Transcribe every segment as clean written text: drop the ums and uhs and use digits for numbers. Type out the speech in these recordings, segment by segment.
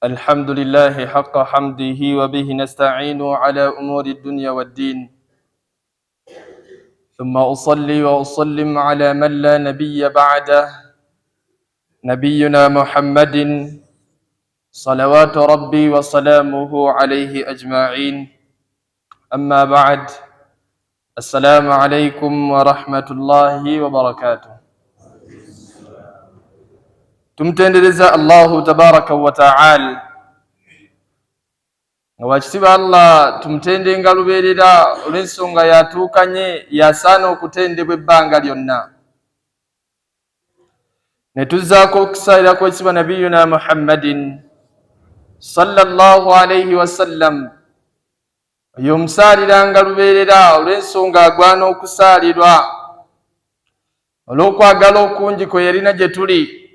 الحمد لله حق حمده وبه نستعين على أمور الدنيا والدين، ثم أصلي وأسلم على من لا نبي بعده، نبينا محمد صلوات ربي وسلامه عليه أجمعين. أما بعد، السلام عليكم ورحمة الله وبركاته. Tumutendereza Allahu tabaraka wa taala, nga wakitiibwa Allah tumutendenga lubeerera, olw'ensonga yatuukanye yasaana okutendebwa ebbanga lyonna. Ne tuzzaako okusaayira kw'ekitiibwa nabiyuna Muhammadin sallallahu alaihi wasallam, oyo omusaaliranga lubeerera olw'ensonga agwana okusaalirwa olw'okwagala okungi kwe yalina gye tuli,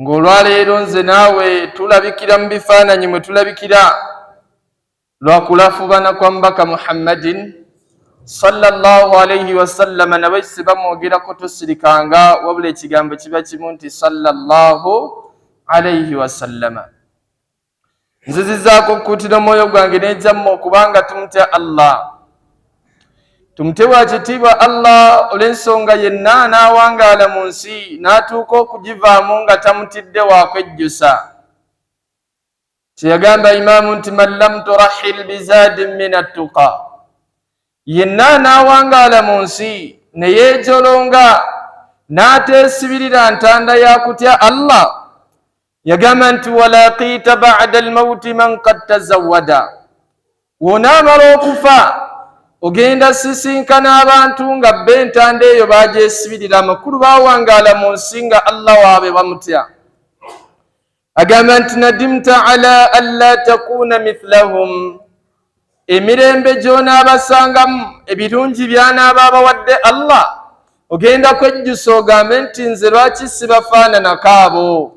ng'olwaleero nze naawe tulabikira mu bifaananyi mwe tulabikira lwakulafubana kwa mubaka Muhammadin sallallahu alaihi wasallama. Nabo si bamwogerako tosirikanga, wabula ekigambo kiba kimu nti sallallahu alaihi wasallama. Nzizizaako okukuutira omwoyo gwange n'ejamma okubanga tumutya Allah, tumute wa kitiibwa Allah, olw'ensonga yenna n'awangaala mu nsi n'atuuka okugivaamu nga tamutidde wakwejjusa. Kyeyagamba imaamu nti man lam turahil bizadin min attuqa, yenna n'awangaala mu nsi ne yeejolonga n'ateesibirira ntanda ya kutya Allah, yagamba nti walaqiita bada almauti man qad tazawada, wonaamala okufa ogenda sisinkana abantu nga bba entanda eyo bagyesibirira. Amakulu bawangaala mu nsi nga Allah waabwe bamutya. Agamba nti nadimta ala anla takuuna mithlahum, emirembe gy'onaabasangamu, ebirungi by'anaaba abawadde Allah, ogenda kwejjusa ogambe nti nze lwaki sibafaananako abo?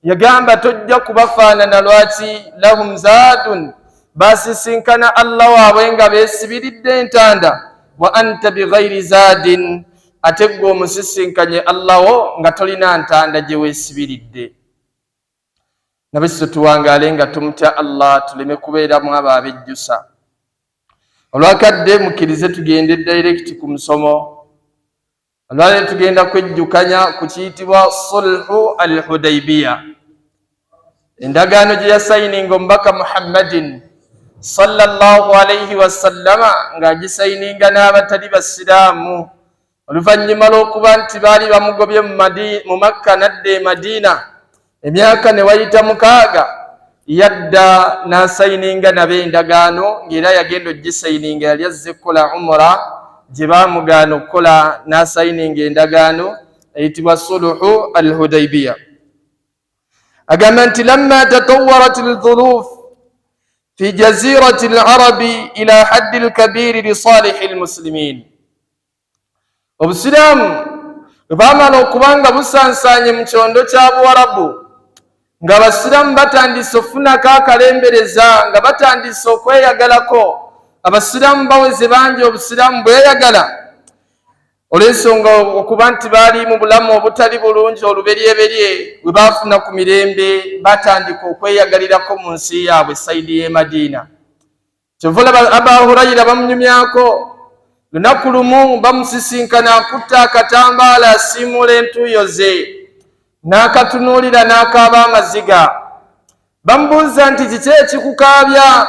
Yagamba tojja kubafaanana. Lwaki? Lahum zaadun, basisinkana Allah waabwe nga beesibiridde entanda, wa anta bighairi zaadin, ate ggwe omusisinkanye Allah wo nga tolina ntanda gye weesibiridde. Nabwe tuwangaale nga tumutya Allah, tuleme kubeeramu abo abejjusa. Olwakadde mukkirize tugende direct ku musomo. Olwaleero tugenda kwejjukanya ku kiyitibwa sulhu al Hudaibiya, endagaano gye yasayininga omubaka Muhammadin sallallahu alaihi wasallama, ng'agisayininga n'abatali basiraamu, oluvannyuma lw'okuba nti baali bamugobye mu Makka nadda e Madiina, emyaka ne wayita 6, yadda n'asayininga nabo endagaano, ng'era yagenda ogisayininga yali azze kukola umura gye baamugaana okukola, n'asayininga endagaano eyitibwa suluhu al Hudaibiya. Agamba nti lamma tatawarat aldhuruf fi jazirati alarabi ila haddi lkabiri lisalihi lmuslimin, obusiraamu bwe baamala okuba nga busansaanye mu kyondo kya Buwarabu, ng'abasiraamu batandise okufunako akalembereza, nga batandise okweyagalako, abasiraamu baweze bangi, obusiraamu bweyagala, olw'ensonga okuba nti baali mu bulamu obutali bulungi oluberyeberye, bwe baafuna ku mirembe batandika okweyagalirako mu nsi yaabwe side y'e Madiina. Kyova olaba Aba Hurayira bamunyumyako, lunaku lumu bamusisinkana akutta akatambaala asiimuula entuuyo ze, n'akatunuulira n'akaaba amaziga. Bamubuuza nti kiki ekikukaabya?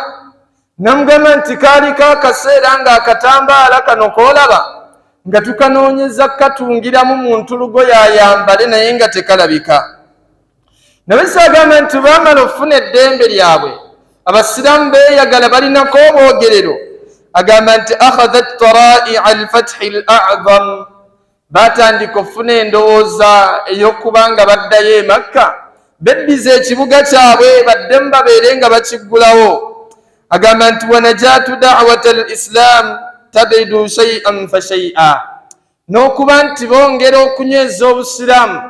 Namugamba nti kaaliko akaseera ng'akatambaala kano koolaba nga tukanoonyeza kukatungiramu mu ntulugo yayambale, naye nga tekalabika. Naye saagamba nti baamala okufuna eddembe lyabwe, abasiraamu beeyagala, balinako obwogerero. Agamba nti akhadhat taraia alfathi al azam, batandika okufuna endowooza ey'okuba nga baddayo e Makka, beddiza ekibuga kyabwe, baddemu babeere nga bakiggulawo. Agamba nti wanajatu dawata al islam tabidu shaian fa shaia, n'okuba nti bongera okunyweza obusiraamu,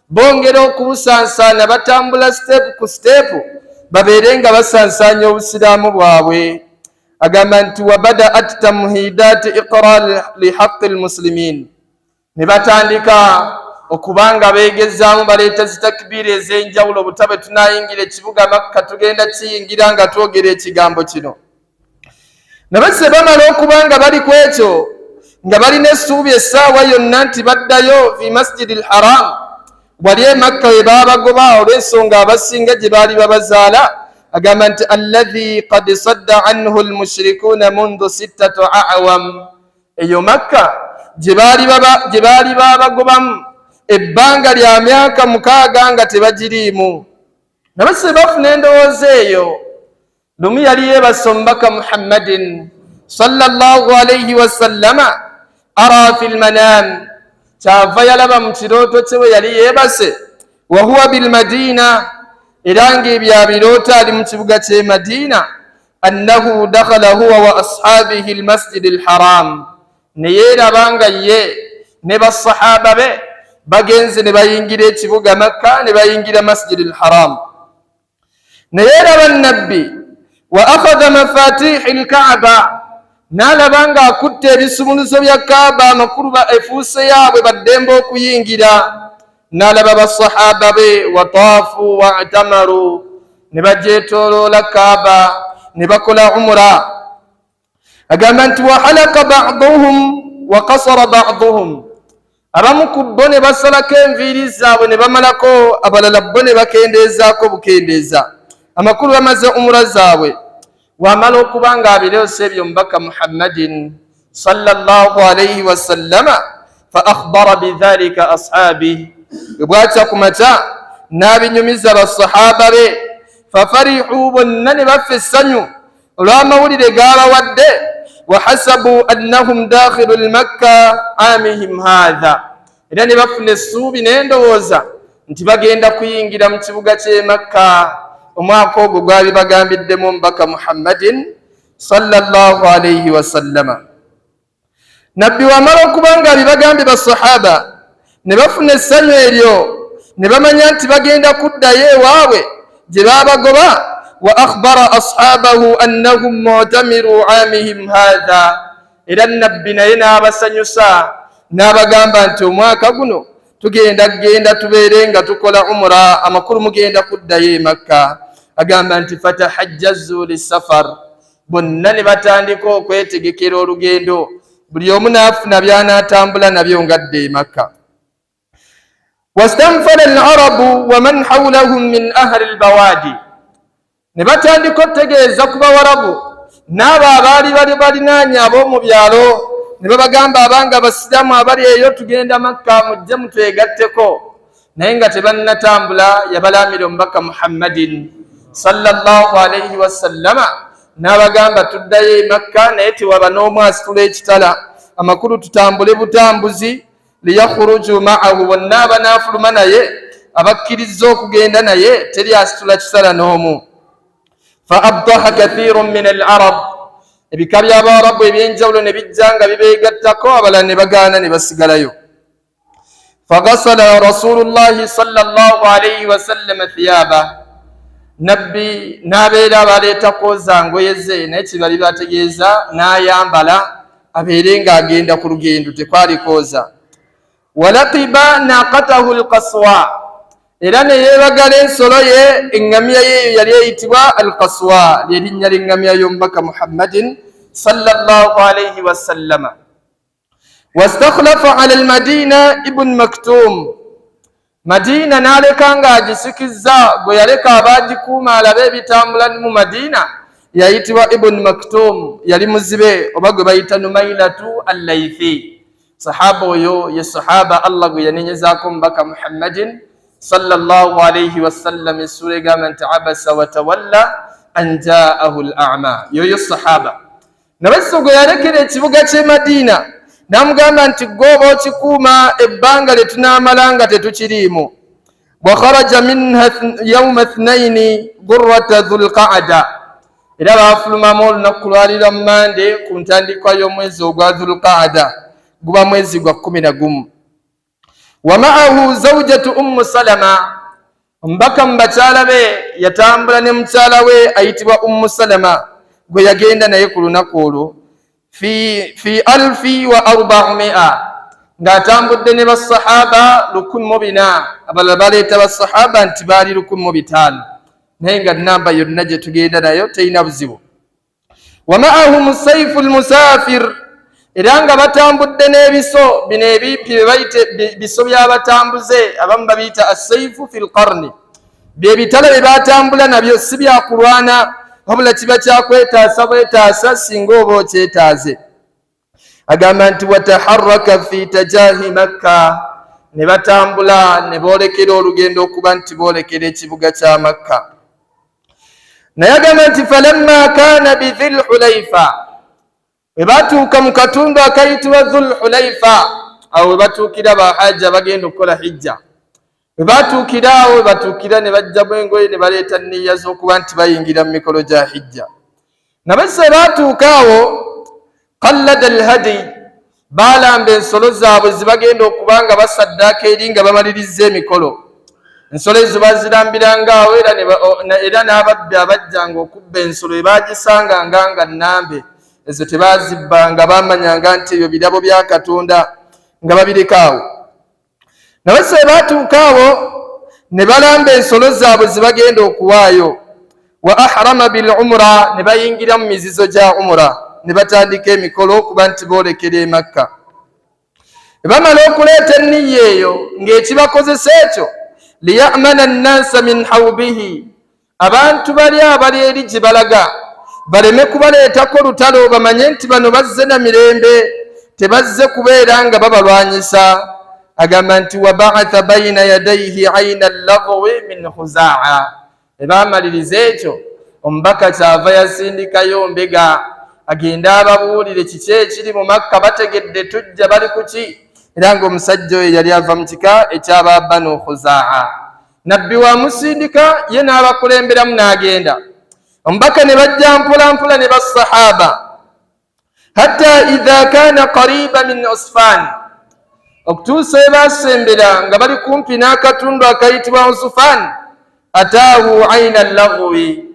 bongera okubusansaana, batambula step ku step babeere nga basansaanya obusiraamu bwabwe. Agamba nti wabadaat tamhidat iqrar lihaqi lmuslimin, ne batandika Okuba nga beegezaamu baleeta zitakibiira ez'enjawulo, butabe tunayingira ekibuga Makka, tugenda kiyingira nga twogera ekigambo kino. Nabazze bamala okuba nga bali ku ekyo, nga balina essuubi essaawa yonna nti baddayo fi Masjidi Lharam, wali e Makka we baabagoba olw'ensonga abasinga gye baali babazaala. Agamba nti alladhi qad sadda anhu lmushrikuuna mundu sittatu awam, eyo Makka gye baali babagobamu ebbanga lya myaka 6 nga tebagiriimu. Nabase bafuna endowooza eyo. Lumu yali yeebasa omubaka Muhammadin sallallahu alaihi wasallama, ara fi lmanam, kyava yalaba mu kirooto kye bwe yali yeebase, wahuwa bilmadina, era ng'ebyo abiroota ali mu kibuga ky'e Madiina, annahu dakhala huwa wa ashabihi lmasjidi lharam, ne yeeraba nga ye ne basahaba be bagenze ne bayingira ekibuga Makka, ne bayingira Masjidi Lharam. Naye eraba Nabbi wa akhadha mafatihi lkaaba, n'alaba ng'akutte ebisumuluzo bya Kaaba, amakulu efuuse yaabwe, baddembe okuyingira. N'alaba basahaba be wataafu watamaru, ne bagyetooloola Kaaba ne bakola umura. Agamba nti wahalaka baduhum wa kasara baduhum, abamu ku bo ne basalako enviiri zaabwe ne bamalako, abalala bo ne bakendeezaako bukendeeza, amakulu bamaze umura zaabwe. Wamala okuba nga abireose ebyo omubaka Muhammadin sallallahu alaihi wasallama, fa akhbara bidhalika ashabih, bwatya ku makya n'abinyumiza basahaba be, fafarihu, bonna ne bafa essanyu olw'amawulire g'abawadde, wahasabu annahum dakhilu lmakka amihim hatha, era ne bafuna essuubi n'endowooza nti bagenda kuyingira mu kibuga ky'e Makka omwaka ogwo gwali bagambiddemu omubaka Muhammadin sallallahu alaihi wasallama. Nabbi wamala okuba nga bibagambye basahaba, ne bafuna essanyu eryo, ne bamanya nti bagenda kuddayo ewaabwe gye babagoba. Wa akhbara ashabahu annahum mu'tamiru amihim hatha, era Nabbi naye n'abasanyusa n'abagamba nti omwaka guno tugenda kugenda tubeere nga tukola umura, amakulu mugenda kuddayo e Makka. Agamba nti fatahajjazu lisafar, bonna ne batandika okwetegekera olugendo, buli omu n'afuna by'anaatambula nabyo ngadde e Makka. Wastanfara alarabu waman hawlahum min ahli lbawadi, ne batandika okutegeeza ku Bawarabu n'abo abaali bali balinaanye ab'omu byalo, ne babagamba, abanga Abasiraamu abali eyo, tugenda Makka, mujje mutwegatteko. Naye nga tebannatambula, yabalaamira omubaka Muhammadin sallallahu alaihi wasallama n'abagamba, tuddayo e Makka, naye tewaba n'omu asitula ekitala, amakulu tutambule butambuzi. Liyakhruju ma'ahu, bonna abanaafuluma naye, abakkiriza okugenda naye, teri asitula kisala n'omu. Fa abdaha kathirun min al arab, ebika by'Abawarabu ebyenjawulo ne bijja nga bibeegattako, abalala ne bagaana ne basigalayo. Fagasala Rasulullahi sallallahu alaihi wasallama thiyaba, Nabbi n'abeera abaleeta kwoza ngoye ze, naye kibali bategeeza n'ayambala abeere ng'agenda ku lugendo, tekwali kwoza. Walaqiba naqatahu lkaswa, era ne yeebagala ensolo ye, eŋŋamiya ye eyo yali eyitibwa Alkaswa, lyerinnya ly'eŋŋamiya y'omubaka Muhammadin sallallahu alaihi wasallama. Wastakhlafa ala almadina Ibn Maktum, Madiina n'aleka ng'agisikizza gwe yaleka abaagikuuma alabe ebitambula mu Madiina, yayitibwa Ibn Maktum, yali muzibe, oba gwe bayita Numailatu Allaithi. Sahaba oyo ye sahaba Allah gwe yanenyezaako omubaka Muhammadin sallallahu alaihi wasallam essuula egamba nti abasa watawalla an jaahu l ama. Yoyo sahaba Nabazzo gwe yalekera ekibuga ky'e Madiina, n'amugamba nti gwe oba okikuuma ebbanga lye tunaamala nga tetukiriimu. Wa kharaja minha yauma thnaini gurrata Dhulqaada, era baafulumamu olunaku lwali lwa Mande ku ntandikwa y'omwezi ogwa Dhulqaada, guba mwezi gwa 11. Wa ma'ahu zawjatu Ummu Salama, omubaka mu bakyala be yatambula ne mukyala we ayitibwa Ummu Salama, gwe yagenda naye ku lunaku olwo, fi alfi wa arba'umia. Ng'atambudde ne basahaba 1400. Abalala baleeta basahaba nti baali 1500, naye nga namba yonna gye tugenda nayo terina buzibu. Wa ma'ahum saifu lmusafir, era nga batambudde n'ebiso bino ebimpi bye bayita biso by'abatambuze, abamu babiyita assaifu fi lqarni, bye bitala bye batambula nabyo, si byakulwana wabula kiba kyakwetaasa bwetaasa singa oba okyetaaze. Agamba nti wataharaka fi tajahi Makka, ne batambula ne boolekera olugendo okuba nti boolekera ekibuga kya Makka. Naye agamba nti falamma kana bidhilhulaifa, bwe batuuka mu katundu akayitibwa Dhulhulaifa, awo we batuukira bahaja bagenda okukola hijja, bwe batuukira awo we batuukira ne bajjamu engoye ne baleeta nniya z'okuba nti bayingira mu mikolo gya hijja. Nabese batuuka awo, qallada alhadi, balamba ensolo zaabwe zibagenda okuba nga basaddaaka eri nga bamalirizza emikolo. Ensolo ezo bazirambiranga awo, era n'ababbi abajjanga okubba ensolo ebagisanganga nga nnambe, ezo tebazibbanga, bamanyanga nti ebyo birabo bya Katonda, nga babireka awo. Nabese batuuka awo ne balamba ensolo zaabwe zibagenda okuwaayo, wa ahrama bil umra, ne bayingira mu mizizo gya umra ne batandika emikolo okuba nti boolekera e Makka. Bamala okuleeta enniya eyo ng'ekibakozesa ekyo, liyamana nnansa min hawbihi, abantu bali abali eri gye balaga baleme kubaleetako lutalo, bamanye nti bano bazze na mirembe, tebazze kubeera nga babalwanyisa. Agamba nti wabaatha baina yadaihi aina llagwi min Khuzaa. Ebaamaliriza ekyo, omubaka kyava yasindikayo mbega agende ababuulire kiki ekiri mu Makka, bategedde tujja bali kuki. Era ng'omusajja oyo yali ava mu kika ekyaba Banu Khuzaa. Nabbi wamusindika ye n'abakulemberamu n'agenda omubaka, ne bajja mpola mpola ne basahaba, hatta idha kana qariba min Usfan, okutuusa ebasembera nga bali kumpi n'akatundu akayitibwa Usfan, ataahu aina llagwi,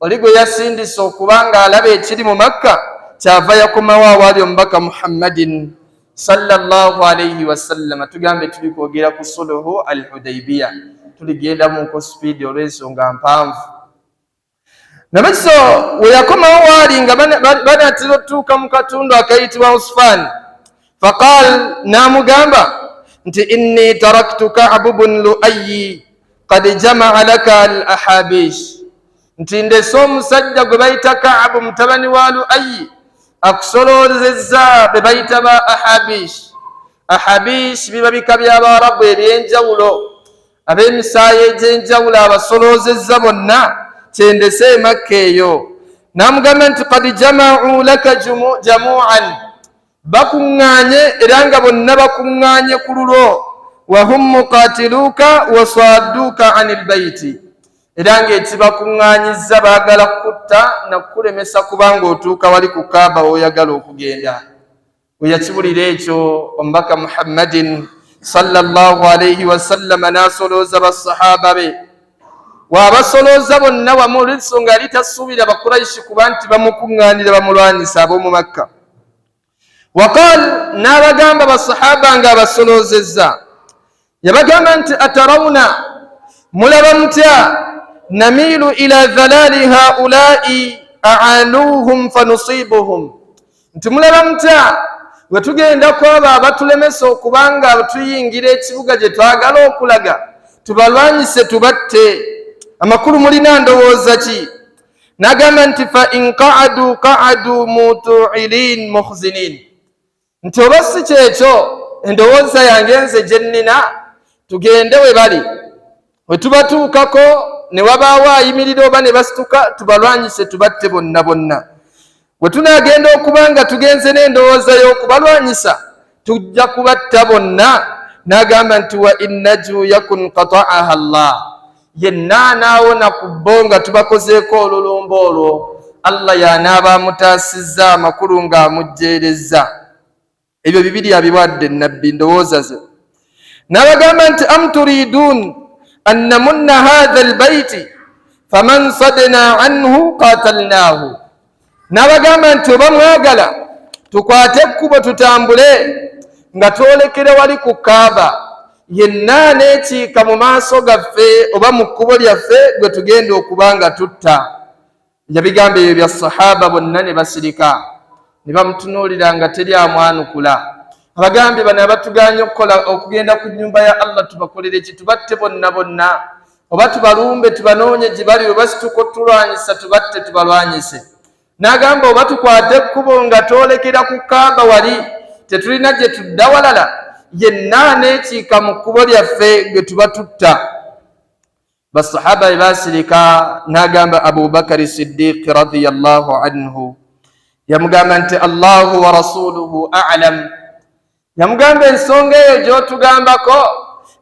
oli gwe yasindisa okuba ng'alaba ekiri mu Makka, kyava yakomawo awaali omubaka Muhammadin sallallahu alaihi wasallama. Tugambe tuli kwogera ku suluhu al Hudaibiya, tuligenda munko sipiidi olw'ensonga mpanvu. Nabakiso we yakomawo waali nga banatera otutuuka mu katundu akayitibwa Usfan, faqal, n'amugamba nti inni taraktu Kabu bun Luayi qad jamaa laka al ahabish, nti ndese omusajja gwe bayita Kaabu mutabani wa Luayi akusoloozezza be bayita ba ahabish. Ahabish biba bika by'Abaarabu ebyenjawulo, ab'emisaayi egy'enjawulo, abasoloozezza bonna kyendese emakka eyo. N'amugamba nti kad jamau laka jamuan, bakuŋŋaanye era nga bonna bakuŋŋaanye ku lulwo, wahum muqatiluuka wasadduuka ani lbaiti, era ng'ekibakuŋŋaanyizza baagala kukutta na kukulemesa kubanga otuuka wali ku Kaaba w'oyagala okugenda. Bwe yakiwulira ekyo omubaka Muhammadin sallallahu alaihi wasallama n'asolooza basahaba be, waabasolooza bonna wamu, olw'ensonga yali tasuubira Bakuraishi kuba nti bamukuŋŋaanira bamulwanyisa ab'omu Makka. Waqal, n'abagamba basahaba nga abasoloozezza, yabagamba nti atarawuna, mulaba mutya, namiilu ila dhalali haulai aanuuhum fanusibuhum, nti mulaba mutya bwe tugenda kwabo abatulemesa okuba nga tuyingira ekibuga gye twagala okulaga, tubalwanyise tubatte? Amakulu mulina ndowooza ki? N'agamba nti fa in qaadu qaadu mutuilin mukhzinin, nti oba si kyekyo, endowooza yange nze gye nnina, tugende we bali, we tubatuukako ne wabaawo ayimirira oba ne basituka, tubalwanyise tubatte bonna bonna. Bwe tunaagenda okuba nga tugenze n'endowooza y'okubalwanyisa, tujja kubatta bonna. N'agamba nti wa innaju yakun qata'aha Allah, yenna anaawona ku bo nga tubakozeeko olulumba olwo, Allah y'anaaba amutaasizza, amakulu ng'amujjeerezza. Ebyo bibiri abiwadde nabbi ndowooza ze. N'abagamba nti am turidun an namunna hatha albaiti faman sadna anhu qatalnahu, n'abagamba nti oba mwagala tukwate ekkubo tutambule Nga twolekera wali ku Kaaba, yenna aneekiika mu maaso gaffe oba mu kkubo lyaffe gwe tugenda okuba nga tutta. Yabigamba ebyo bya sahaba bonna ne basirika ne bamutunuulira nga teri amwanukula. Abagambye bano abatuganye okukola okugenda ku nnyumba ya Allah tubakolere ki? Tubatte bonna bonna oba tubalumbe tubanoonye gye bali, we basituka otulwanyisa tubatte tubalwanyise? N'agamba oba tukwate ekkubo nga twolekera ku Kaaba wali, tetulina gye tudda walala, yenna aneekiika mu kkubo lyaffe gwe tuba tutta. Basahaba be basirika. N'agamba Abubakari Siddiqi radiyallahu anhu, yamugamba nti Allahu wa rasuluhu alam. Yamugamba ensonga eyo gy'otugambako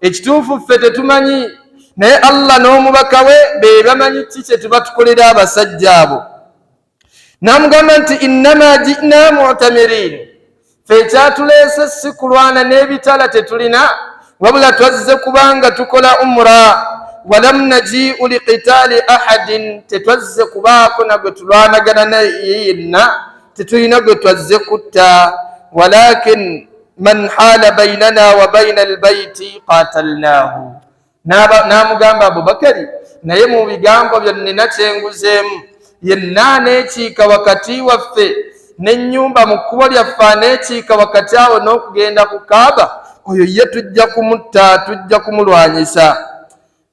ekituufu ffe tetumanyi, naye Allah n'omubaka we be bamanyi ki kye tuba tukolera abasajja abo. N'amugamba nti innama jina mutamirin, fe ekyatuleese si kulwana n'ebitala tetulina, wabula twazze kubanga tukola umra. Walam najiu liqitaali ahadin, tetwazze kubaako na gwe tulwanagana naye yenna, tetulina gwe twazze kutta. Walakin man hala bainana wa baina albaiti qatalnahu. N'amugamba Abubakari, naye mu bigambo byo nnina kyenguzeemu, yenna aneekiika wakati waffe n'ennyumba mu kkubo lyaffe, aneekiika wakati awo n'okugenda ku Kaaba, oyo ye tujja kumutta, tujja kumulwanyisa.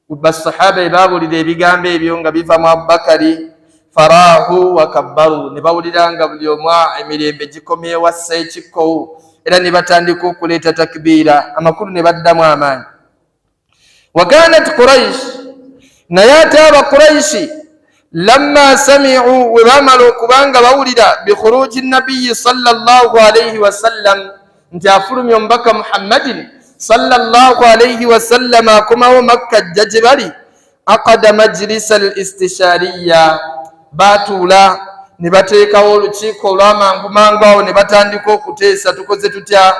Basahaba ebaabulira ebigambo ebyo nga biva mu Abubakari, farahu wakabbaru, ne bawulira nga buli omu emirembe gikomyewo, assa ekikkowu, era ne batandika okuleeta takbiira, amakulu ne baddamu amaanyi. Wakanat Quraish, naye ate Abakuraishi lamma samiu, we baamala okuba nga bawulira bikhuruji nabiyi sallallahu alaihi wasallam, nti afulumya omubaka Muhammadin sallallahu alaihi wasallam akomawo Makka ajja gye bali, aqada majlisa al istishariya, baatuula ne bateekawo olukiiko olw'amangu mangu awo ne batandika okuteesa tukoze tutya.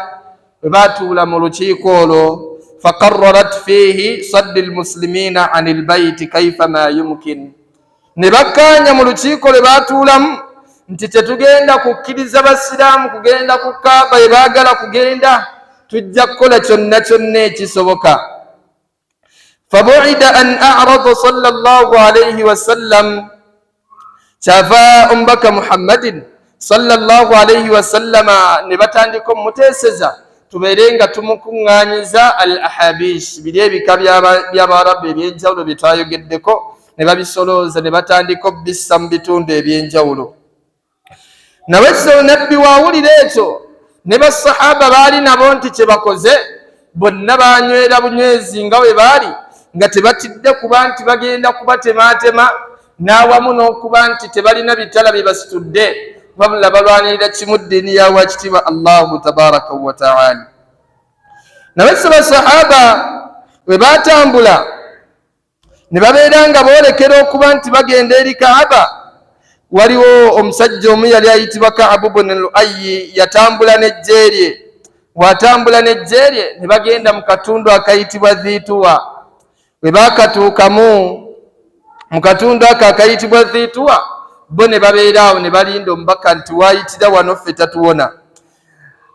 Bwe baatuula mu lukiiko olwo, faqarrarat fiihi saddi lmuslimina an lbaiti kaifa ma yumkin, ne bakkaanya mu lukiiko lwe baatuulamu nti tetugenda kukkiriza basiraamu kugenda ku Kaaba ye baagala kugenda, tujja kukola kyonna kyonna ekisoboka. Fabuida an arada sallallahu alaihi wasallam, kyava omubaka Muhammadin sallallahu alaihi wasallama ne batandika omuteeseza tubeere nga tumukuŋŋaanyiza al ahabish, biri ebika by'Abarabu ebyenjawulo bye twayogeddeko, ne babisolooza ne batandika obissa mu bitundu ebyenjawulo. Nawe so nabbi wawulira ekyo ne basahaba baali nabo nti kye bakoze bonna banywera bunywezi nga bwe baali, nga tebatidde kuba nti bagenda kubatemaatema, n'awamu n'okuba nti tebalina bitala bye basitudde, wabula balwanirira kimu, ddiini ya wakitiibwa Allahu tabaraka wataala. Nawe so basahaba bwe batambula ne babeera nga boolekera okuba nti bagenda eri Kaaba, waliwo omusajja omu yali ayitibwa Kaabu bunu Luayi, yatambula n'eggye lye. Bw'atambula n'eggye lye ne bagenda mu katundu akayitibwa Dhiituwa. Bwe baakatuukamu mu katundu ako akayitibwa Dhiituwa, bo ne babeera awo ne balinda omubaka nti waayitira wano ffe tatuwona.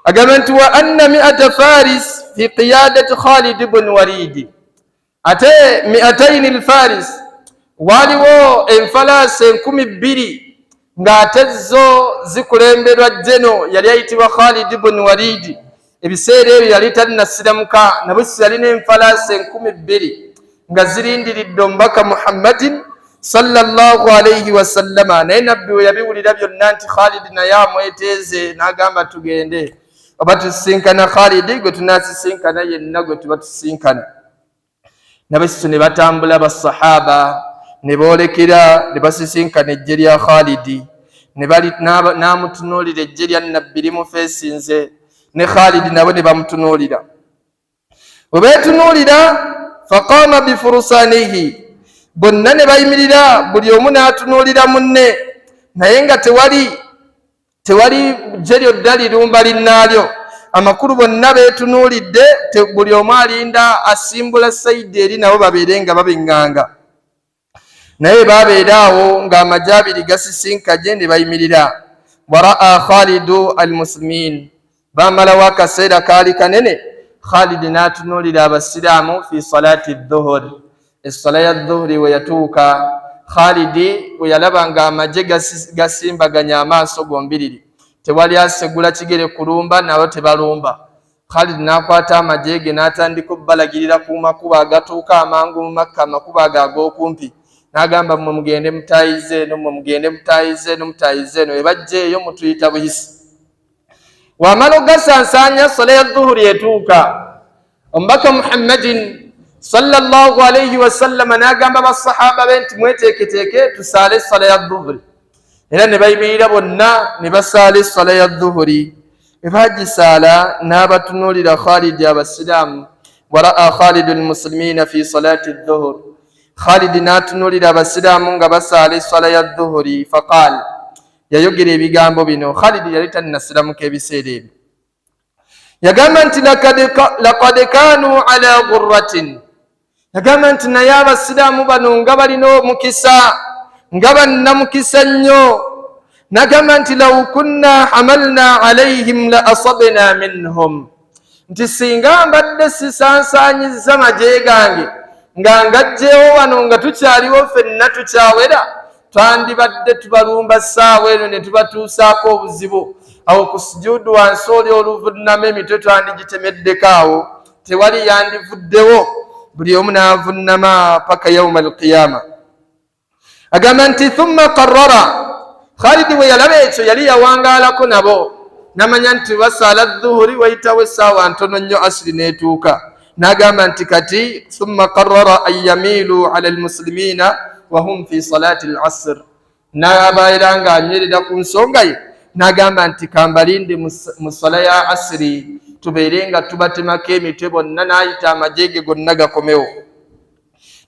Agamba nti wa anna miata faris fi qiyadati Khalid bun Walidi, ate miataini lfaris, waaliwo enfalaasi 2000 ng'ate zo zikulemberwa jeno yali ayitibwa Khalid bun Walidi. Ebiseera ebyo yali tannasiramuka, nabwe yalina enfalaasi 2000 nga zirindiridde omubaka Muhammadin sallallahu alaihi wasallama. Naye nabbi we yabiwulira byonna nti Khalid naye amweteeze, n'agamba tugende, oba tusisinkana Khalidi gwe tunasisinkana yenna gwe tuba tusisinkana. Nabesiso ne batambula basahaba ne boolekera ne basisinkana ejje lya Khalidi, n'amutunuulira, ejje lya nabbi limufeesinze, ne Khalidi nabo ne bamutunuulira. Bwe beetunuulira, faqama bifurusanihi, bonna ne bayimirira, buli omu n'atunuulira munne, naye nga tewali ggye lyodda lirumba linnaalyo. Amakulu bonna beetunuulidde, buli omu alinda asimbula sayidi eri nabo babeere nga babiŋŋanga. Naye babeera awo ng'amagye abiri gasisinkanye ne bayimirira. Waraa Khalidu al muslimin, Baamalawo akaseera kaali kanene. Khalidi n'atunuulira abasiraamu fi salati dhuhuri. Essala ya dhuhuri we yatuuka, Khalidi we yalaba ng'amagye gasimbaganya amaaso gombiriri, tewali asegula kigere kulumba, nabo tebalumba. Khalid n'akwata amagye ge n'atandika okubalagirira ku makubo agatuuka amangu mu Makka, amakubo ago ag'okumpi. N'agamba, mmwe mugende mutaayize eno, mmwe mugende mutaayize eno, mutaayize eno, we bajja eyo mutuyita buyisi. Wamala okugasansaanya, sala ya dhuhuri etuuka, omubaka Muhammadin sallallahu alaihi wasallama n'agamba basahaba be nti mweteeketeeke tusaale essala ya dhuhuri. Era ne bayimirira bonna ne basaala essala ya dhuhuri. Bagisaala, n'abatunuulira Khalidi abasiraamu. Waraa Khalidu lmuslimina fi salati dhuhur, Khalidi n'atunuulira abasiraamu nga basaala essala ya dhuhuri. Faqal, yayogera ebigambo bino. Khalidi yali tannasiramuka ebiseera ebyo. Yagamba nti laqad kanu ala gurratin, yagamba nti naye abasiraamu bano nga balina omukisa, nga bannamukisa nnyo. Nagamba nti law kunna hamalna alaihim la asabna minhum, nti singa mbadde sisansaanyizza magye gange nga ngajjeewo wano nga tukyaliwo ffenna tukyawera, twandibadde tubalumba ssaawa eno ne tubatuusaako obuzibu. Awo ku sujuudu wansi oli oluvunnama, emitwe twandigitemeddeko awo, tewali yandivuddewo, buli omu n'avunnama paka yauma alqiyama. Agamba nti thumma qarrara, Khalidi bwe yalaba ekyo, yali yawangaalako nabo, namanya nti basaala dhuhuri, wayitawo essaawa ntono nnyo asiri n'etuuka. N'agamba nti kati thumma qarrara an yamiilu ala almuslimina wahum fi salati al asr. N'abaera ng'anywerera ku nsonga ye, n'agamba nti kambalinde mu sala ya asiri, tubeere nga tubatemako emitwe bonna. N'ayita amagye ge gonna gakomewo,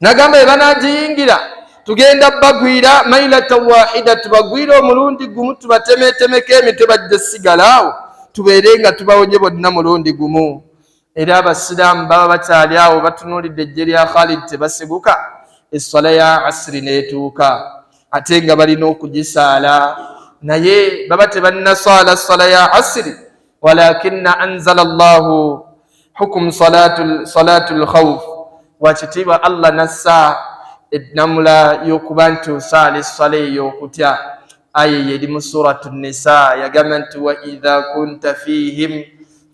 nagamba bwe banagiyingira tugenda bagwira mailata wahida, tubagwire omulundi gumu, tubatemetemeko emitwe, bajja sigala awo, tubeere nga tubawonye bonna mulundi gumu. Era abasiraamu baba bakyali awo batunuulidde ejje lya Khalid, tebasiguka. Esswala ya asiri n'etuuka, ate nga balina okugisaala, naye baba tebannasaala sswala ya asiri. Walakinna anzala llahu hukum salatu lkhawf, wakitiibwa Allah nassa ennamula y'okuba nti osaala esswala ey'okutya. Aya eyo eri mu suratu Nisa, yagamba nti wa idha kunta fihim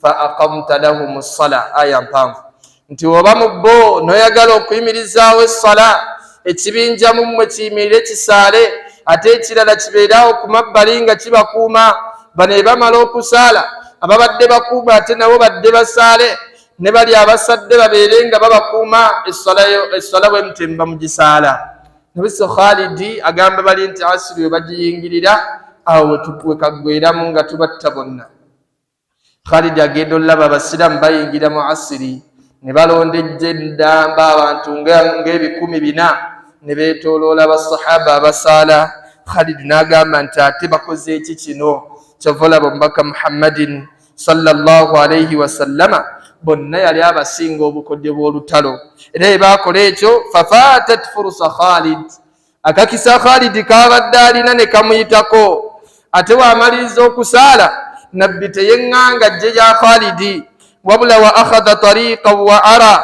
fa aqamta lahum ssala. Aya mpanvu, nti oba mu bo noyagala okuyimirizaawo essala, ekibinja mu mmwe kiyimirire kisaale, ate ekirala kibeerawo ku mabbali nga kibakuuma. Bano ebamala okusaala, ababadde bakuuma ate nabo badde basaale, ne bali abasadde babeere nga babakuuma. Esswala bwe mutyo muba mugisaala. Nabiso Khalidi agamba bali nti asiri we bagiyingirira awo wekaggweramu nga tubatta bonna. Khalid agenda olaba abasiraamu bayingira mu asiri, ne balonda ejje eddamba, abantu ng'ebikumi 400, ne beetooloola abasahaba abasaala. Khalid n'agamba nti ate bakoze eki kino? Kyova olaba omubaka Muhammadin sallallahu alaihi wasallama bonna yali abasinga obukodyo bw'olutalo. Era bye baakola ekyo, fafatat furusa Khalid, akakisa Khalidi kabadde alina ne kamuyitako. Ate waamaliriza okusaala, nabbi teyeŋŋanga ggye lya Khalidi, wabula wa akhadha tariqa wa ara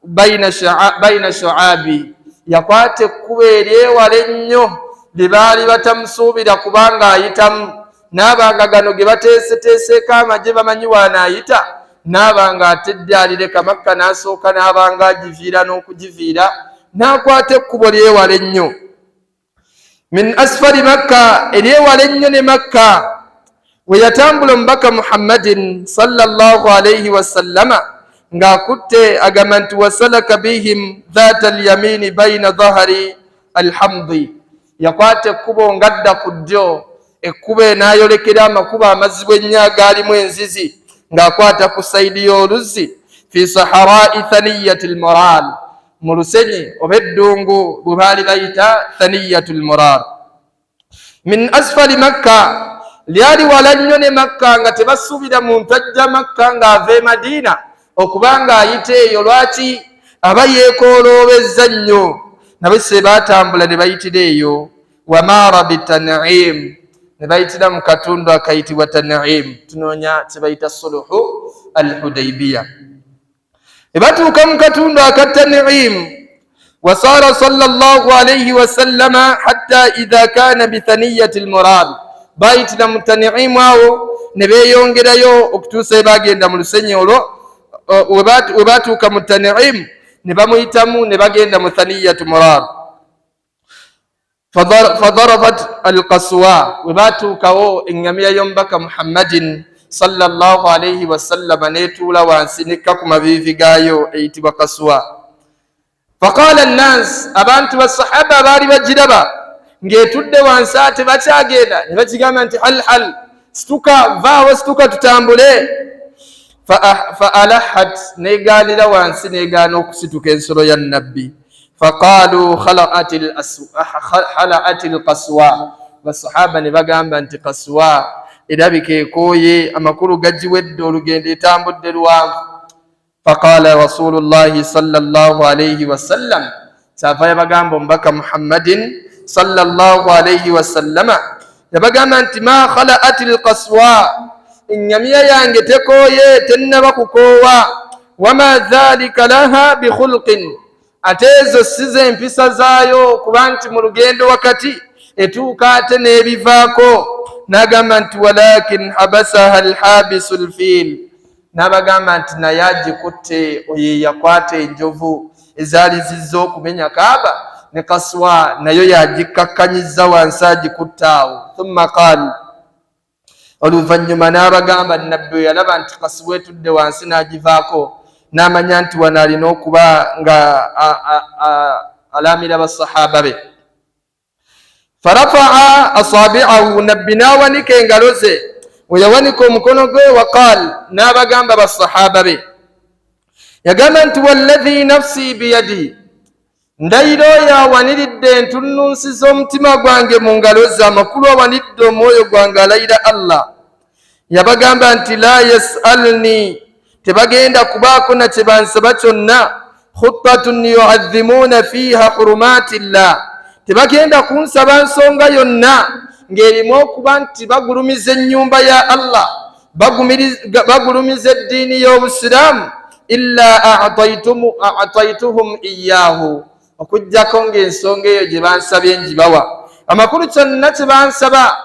baina shuabi, yakwata ekkubo eryewala ennyo lye baali batamusuubira kubanga ayitamu. N'abanga gano ge bateeseteeseeko amagye bamanyi waanaayita, n'abanga atedde alireka Makka, n'asooka n'abanga agiviira n'okugiviira, n'akwata ekkubo lyewala ennyo min asfali Makka, eryewala ennyo ne Makka. We yatambula omubaka Muhammadin sallallahu alaihi wasallama ng'akutte, agamba nti wasalaka bihim dhata alyamini baina dhahari alhamdi, yakwata ekkubo ng'adda ku ddyo, ekkubo enaayolekera amakubo amazibu ennyo agaalimu enzizi, ng'akwata ku sayidi y'oluzzi, fi saharai thaniyati lmoral, mu lusenyi oba eddungu bwe baali bayita thaniyatu lmoral min asfali Makka. Lyali wala nnyo ne Makka, nga tebasuubira muntu ajja Makka ng'ava e Madiina okuba ng'ayita eyo. Lwaki? Aba yeekooloobezza nnyo. Nabo se baatambula ne bayitira eyo. Wamaara bitanim. Ne bayitira mu katundu akayitibwa Tanaim. Tunoonya kye bayita suluhu al Hudaibiya. Ne batuuka mu katundu aka Tanaim. Wasaara sallallahu alaihi wasallama hatta idha kana bithaniyati lmurad, bayitira mu Taniimu awo ne beeyongerayo okutuusa ebagenda mu lusenyi olwo. We batuuka mu Taniimu ne bamuyitamu ne bagenda mu Thaniyatu Murad. Fadarafat alkaswa, we batuukawo eŋŋamiya y'omubaka Muhammadin sallallahu alaihi wasallama netuula wansi nekka ku maviivi gaayo eyitibwa kaswa. Faqala nnas, abantu basahaba baali bagiraba ng'etudde wansi ate bakyagenda, ne bakigamba nti halhal, situka, vaawo, situka tutambule. Fa alahat, negaanira wansi, negaana okusituka ensolo ya Nabbi. Faqalu khalaat lkaswa, basahaba ne bagamba nti kaswa erabika ekooye, amakulu gagiwedde, olugendo etambudde luwanvu. Faqala rasulullahi sallallahu alaihi wasallam, kyava yabagamba omubaka Muhammadin sallallahu alaihi wasallama, yabagamba nti ma khalaat lkaswa, enyamiya yange tekooye, tennaba kukoowa. Wama dhalika laha bikhulqin, ate ezo si z'empisa zaayo kuba nti mu lugendo wakati etuuka ate n'ebivaako. N'agamba nti walakin habasaha alhabisu lfiil, n'abagamba nti naye agikutte oyo eyakwata enjovu ezaali zizza okumenya Kaaba, ne kaswa nayo yagikkakkanyizza wansi agikutte awo. Thumma qaal, oluvannyuma n'abagamba, Nabbi we yalaba nti kasiwa etudde wansi n'agivaako, n'amanya nti wano alina okuba nga alamira basahaba be. Farafaa asabiahu, Nabbi n'awanika engalo ze, we yawanika omukono gwe, waqaal, n'abagamba basahaba be, yagamba nti wallahi nafsi biyadi, ndayira oyo awaniridde entunnunsi z'omutima gwange mu ngalo ze, amakulu awanidde omwoyo gwange, alayira Allah. Yabagamba nti la yasalni, tebagenda kubaako na kye bansaba kyonna, khuttatun yuadhimuuna fiiha hurumati llah, tebagenda kunsaba nsonga yonna ng'erimu okuba nti bagulumiza ennyumba ya Allah, bagulumiza eddiini y'Obusiraamu, illa ataituhum iyahu, okugjako ng'ensonga eyo gye bansabye ngibawa. Amakulu kyonna kye bansaba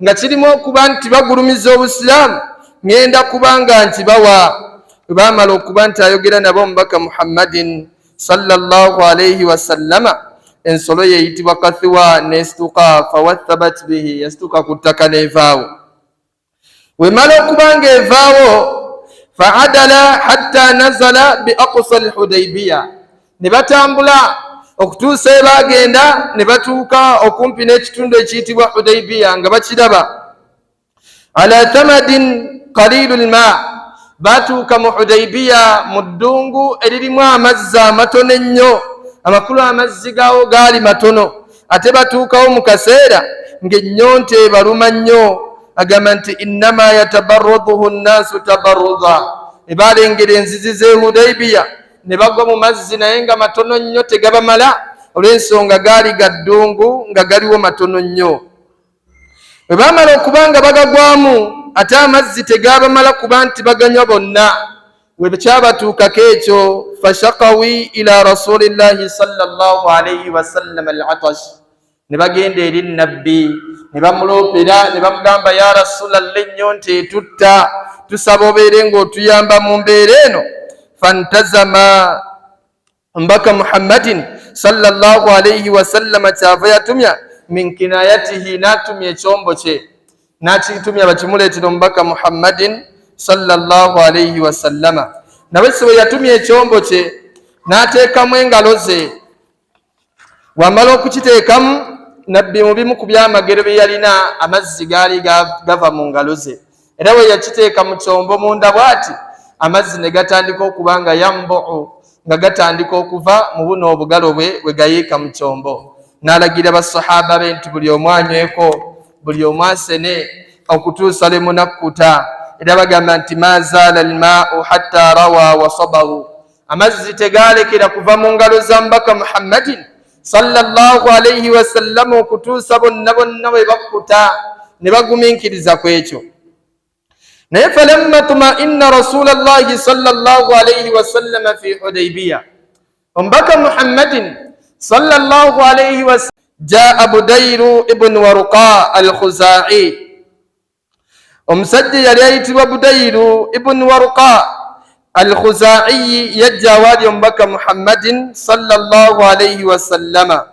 nga kirimu okuba nti bagulumiza Obusiraamu, ŋŋenda kuba nga nkibawa. Bwe baamala okuba nti ayogera nabo omubaka Muhammadin sallallahu alaihi wasallama, ensolo yeyitibwa kathiwa nesituka. Fawathabat bihi, yasituka ku ttaka n'evaawo. Wemala okuba nga evaawo, faadala hatta nazala bi aqsa lhudaibiya, ne batambula okutuusa ebagenda ne batuuka okumpi n'ekitundu ekiyitibwa Hudaibiya nga bakiraba, ala thamadin qalilu lma. Batuuka mu Hudaibiya mu ddungu eririmu amazzi amatono ennyo, amakulu amazzi gaawo gaali matono, ate batuukawo mu kaseera ng'ennyonta ebaluma nnyo. Agamba nti innama yatabarruduhu nnaasu tabarruda, ebalengera enzizi z'e Hudaibiya ne bagwa mu mazzi, naye nga matono nnyo, tegabamala olw'ensonga gaali ga ddungu nga galiwo matono nnyo. Bwe baamala okuba nga bagagwamu, ate amazzi tegaabamala kuba nti baganywa bonna. We kyabatuukako ekyo, fashakawi ila rasulillahi sallallahu alaihi wasallam al-atash, ne bagenda eri Nabbi ne bamuloopera ne bamugamba, ya Rasulallah, ennyonta etutta, tusaba obeere ng'otuyamba mu mbeera eno. Fantazama, mbaka Muhammadin sallallahu alaihi wasallama kyava yatumya min kinayatihi, n'atumya ekyombo kye, n'akitumya bakimuleetera omubaka Muhammadin sallallahu alaihi wasallama. Nawe si bwe yatumya ekyombo kye n'ateekamu engalo ze, wamala okukiteekamu, Nabbi mu bimu ku byamagero bye yalina, amazzi gaali gava mu ngalo ze, era bwe yakiteeka mu kyombo munda bw'ati, amazzi ne gatandika okuba nga yambuu, nga gatandika okuva mu buno obugalo bwe bwe gayiika mu kyombo. N'alagira basahaba be nti buli omu anyweko, buli omu asene okutuusa lwe munakkuta. Era bagamba nti ma zaala almaau hatta rawa wasabaru, amazzi tegaalekera kuva mu ngalo za mubaka Muhammadin sallallahu alaihi wasallama okutuusa bonna bonna bwe bakkuta. Ne bagumiikiriza ku ekyo. Naye falamma tumainna rasula llahi salllah alaihi wasallama fi Hudaibiya, omubaka Muhammadin salllah alaihi wasallam, jaa Budairu ibnu Waruqa Alkhuzai. Omusajja yali ayitibwa Budairu ibnu Waruqa Alkhuzaiyi yajja awaali omubaka Muhammadin salllah alaihi wasallama.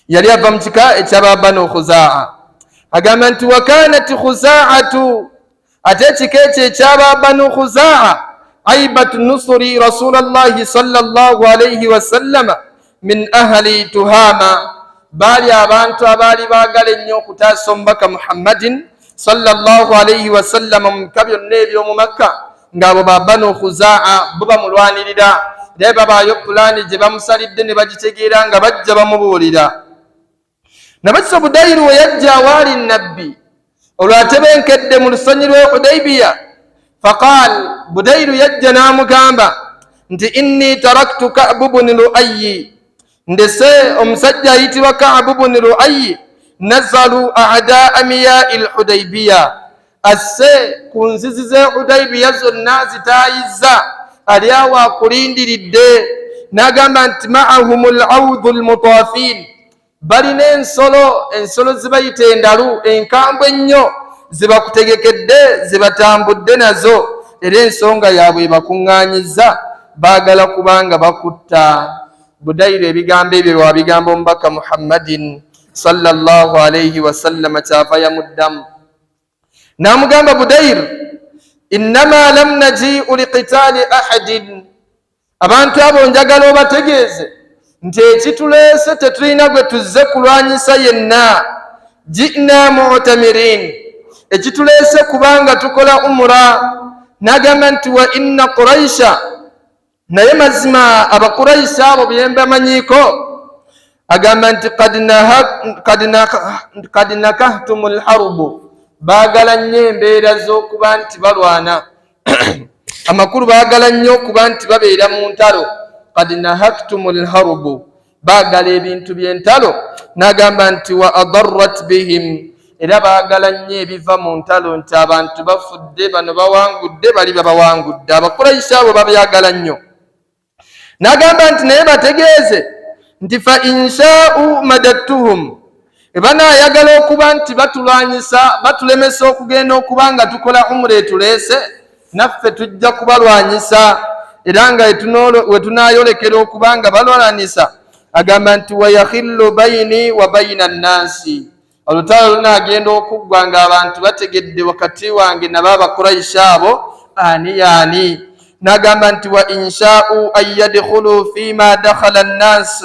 Yali ava mu kika ekyaba Banu Khuzaa. Agamba nti wakanat Khuzaatu, ate ekika ekyo ekyaba Banu Khuzaa, aibat nusuri Rasulallahi sallallahu alaihi wasallama min ahli Tuhama, baali abantu abaali baagala ennyo okutaasa omubaka Muhammadin sallallahu alaihi wasallama mu bika byonna eby'omu Makka, ng'abo ba Banu Khuzaa bo bamulwanirira. Naye babaayo pulaani gye bamusalidde ne bagitegeera nga bajja bamubuulira. Nabakisa Budairu we yajja awaali Nabbi olwatebenkedde mu lusanyi lw'e Hudaibiya, faqaal, Budairu yajja n'amugamba nti inni taraktu Kabu buni Luayi, ndese omusajja ayitibwa Kabu buni Luayi, nazalu adaa miyai Lhudaibiya, asse ku nzizi z'e Hudaibiya zonna zitaayizza, ali awo akulindiridde. N'agamba nti maahum laudhu lmutafin, balina ensolo, ensolo zibayita endalu enkambwe ennyo, zibakutegekedde, zibatambudde nazo, era ensonga yaabwe ebakuŋŋaanyizza, baagala kubanga bakutta. Budairu ebigambo ebyo wabigamba omubaka Muhammadin sallallahu alaihi wasallama, kyava yamuddamu n'amugamba, Budairu, innama lam najiu liqitaali ahadin, abantu abo njagala obategeeze nti ekituleese tetulina gwe tuzze kulwanyisa yenna. Jina mutamirin, ekituleese kubanga tukola umura. N'agamba nti wa inna Quraisha, naye mazima Abakuraisha abo byembamanyiiko, agamba nti kad nakahtum lharubu, baagala nnyo embeera z'okuba nti balwana, amakulu baagala nnyo okuba nti babeera mu ntalo. Kad nahaktum lharubu, baagala ebintu by'entalo. N'agamba nti wa adarrat bihim, era baagala nnyo ebiva mu ntalo, nti abantu bafudde, bano bawangudde, bali babawangudde. Abakuraisha abo babyagala nnyo. N'agamba nti naye bategeeze nti fa inshaau madattuhum, ebanaayagala okuba nti batulwanyisa, batulemesa okugenda okuba nga tukola umura etuleese, naffe tujja kubalwanyisa. Era nga wetunaayolekera okuba nga balwanisa, agamba nti wayakhillu baini wa baina nnansi, olutalo lunaagenda okuggwa ng'abantu bategedde wakati wange nabo Abakuraisha abo ani yaani. N'agamba nti wa inshaau an yadkhulu fima dakhala nnas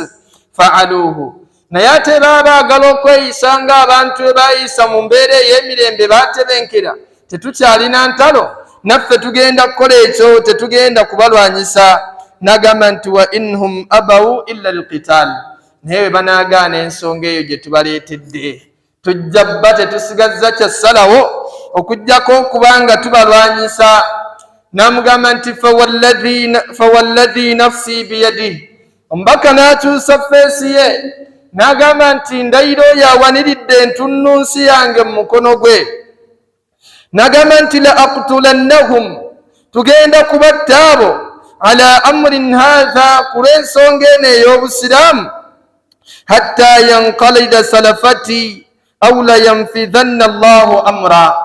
faaluuhu, naye ate baba baagala okweyisa ng'abantu bwe baayisa mu mbeera ey'emirembe, baatebenkera, tetukyalina ntalo, naffe tugenda kukola ekyo, tetugenda kubalwanyisa. N'agamba nti wa inhum abau illa alqital, naye bwe banaagaana ensonga eyo gye tubaleetedde, tujja bba tetusigazza kyassalawo okuggyako okuba nga tubalwanyisa. N'amugamba nti fawalladhi nafsi biyadihi, omubaka n'akyusa feesi ye n'agamba nti ndayira oyo awaniridde entunnunsi yange mu mukono gwe, n'agamba nti la aktulannahum, tugenda kubatta abo, ala amrin hatha, ku lw'ensonga eno ey'obusiraamu, hatta yankalida salafati au la yanfidhanna Allahu amra,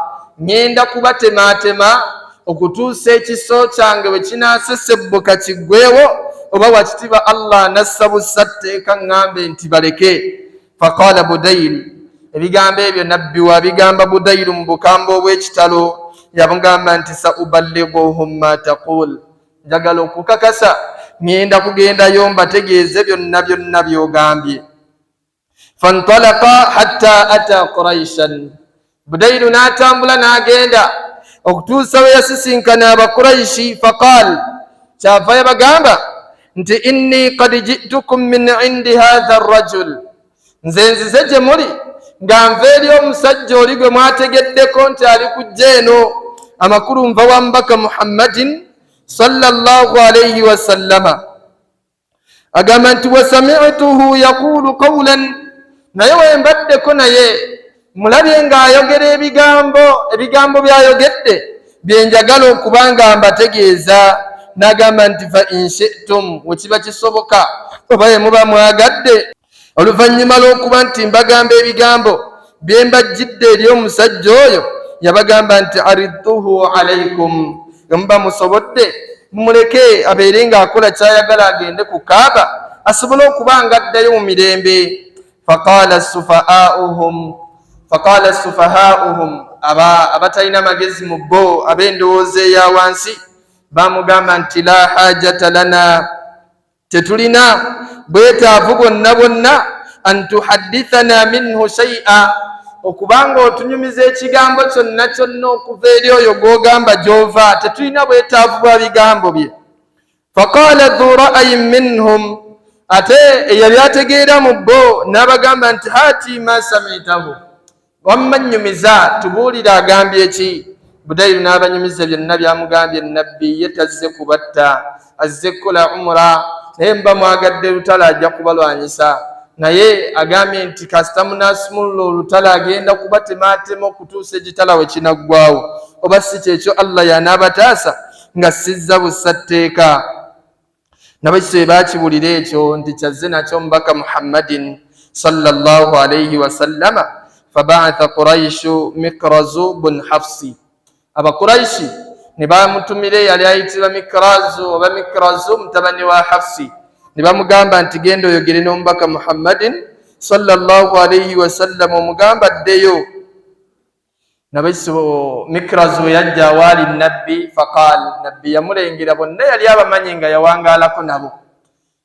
ŋŋenda kubatemaatema okutuusa ekiso kyange bwe kinaasesebbuka kiggwewo, oba wakitiba Allah nassa bussa tteeka ŋŋambe nti baleke. Faqala Budail, ebigambo ebyo Nabbi wabigamba Budairu mu bukambwe obw'ekitalo, yamugamba nti sauballighuhum ma taqul, njagala okukakasa ŋŋenda kugendayo mbategeeze byonna byonna by'ogambye. Fantalaka hatta ata Quraishan, Budairu n'atambula n'agenda okutuusa we yasisinkana Abakuraishi. Faqal, kyava yabagamba nti inni kad jitukum min indi hatha rajul, nze nzize gye muli nga nva eri omusajja oli gwe mwategeddeko nti ali kujja eno, amakulu nva wa mubaka Muhammadin sallallahu alaihi wasallama. Agamba nti wasamituhu yaqulu qawlan, naye wembaddeko naye Mulabye ng'ayogera ebigambo, ebigambo by'ayogedde bye njagala okuba nga mbategeeza. N'agamba nti fa inshitum, wekiba kisoboka oba ye muba mwagadde, oluvannyuma lw'okuba nti mbagamba ebigambo bye mbajjidde eri omusajja oyo, yabagamba nti aridtuhu alaikum, nga muba musobodde mumuleke abeere ng'akola kyayagala, agende ku Kaaba asobole okuba nga addayo mu mirembe. Faqala sufaauhum, faqala sufahaauhum, aba abatalina magezi mu bo, ab'endowooza eya wansi, bamugamba nti la hajata lana, tetulina bwetaavu bwonna bwonna, an tuhaddithana minhu shaia, okubanga otunyumiza ekigambo kyonna kyonna okuva eri oyo gw'ogamba gy'ova, tetulina bwetaavu bwa bigambo bye. Faqala dhu ra'ayin minhum, ate eyali ategeera mu bo n'abagamba nti hati ma samitahu, wamma nnyumiza, tubuulire agambye ki. Budairu n'abanyumiza byonna byamugambye Nabbi, ye tazze kubatta, azze kukola umura, naye muba mwagadde lutalo ajja kubalwanyisa, naye agambye nti kasita munasumulula olutalo agenda kubatemaatema okutuusa ekitala we kinaggwawo, oba si kyekyo Allah yanaabataasa nga sizza bussa tteeka. Nabo ekyo bakiwulira ekyo nti kyazze nakyo omubaka Muhammadin sallallahu alaihi wasallama. Fabaatha Quraishu Mikrazu bun Hafsi, Abakuraishi ne bamutumira eyali ayitibwa Mikrazu oba Mikrazu mutabani wa Hafsi, ne bamugamba nti genda oyogere n'omubaka Muhammadin sallallahu alaihi wasallam, omugamba addeyo. Nabekiso Mikrazu we yajja awaali Nabbi, faqal, Nabbi yamulengera, bonna yali abamanyi nga yawangaalako nabo,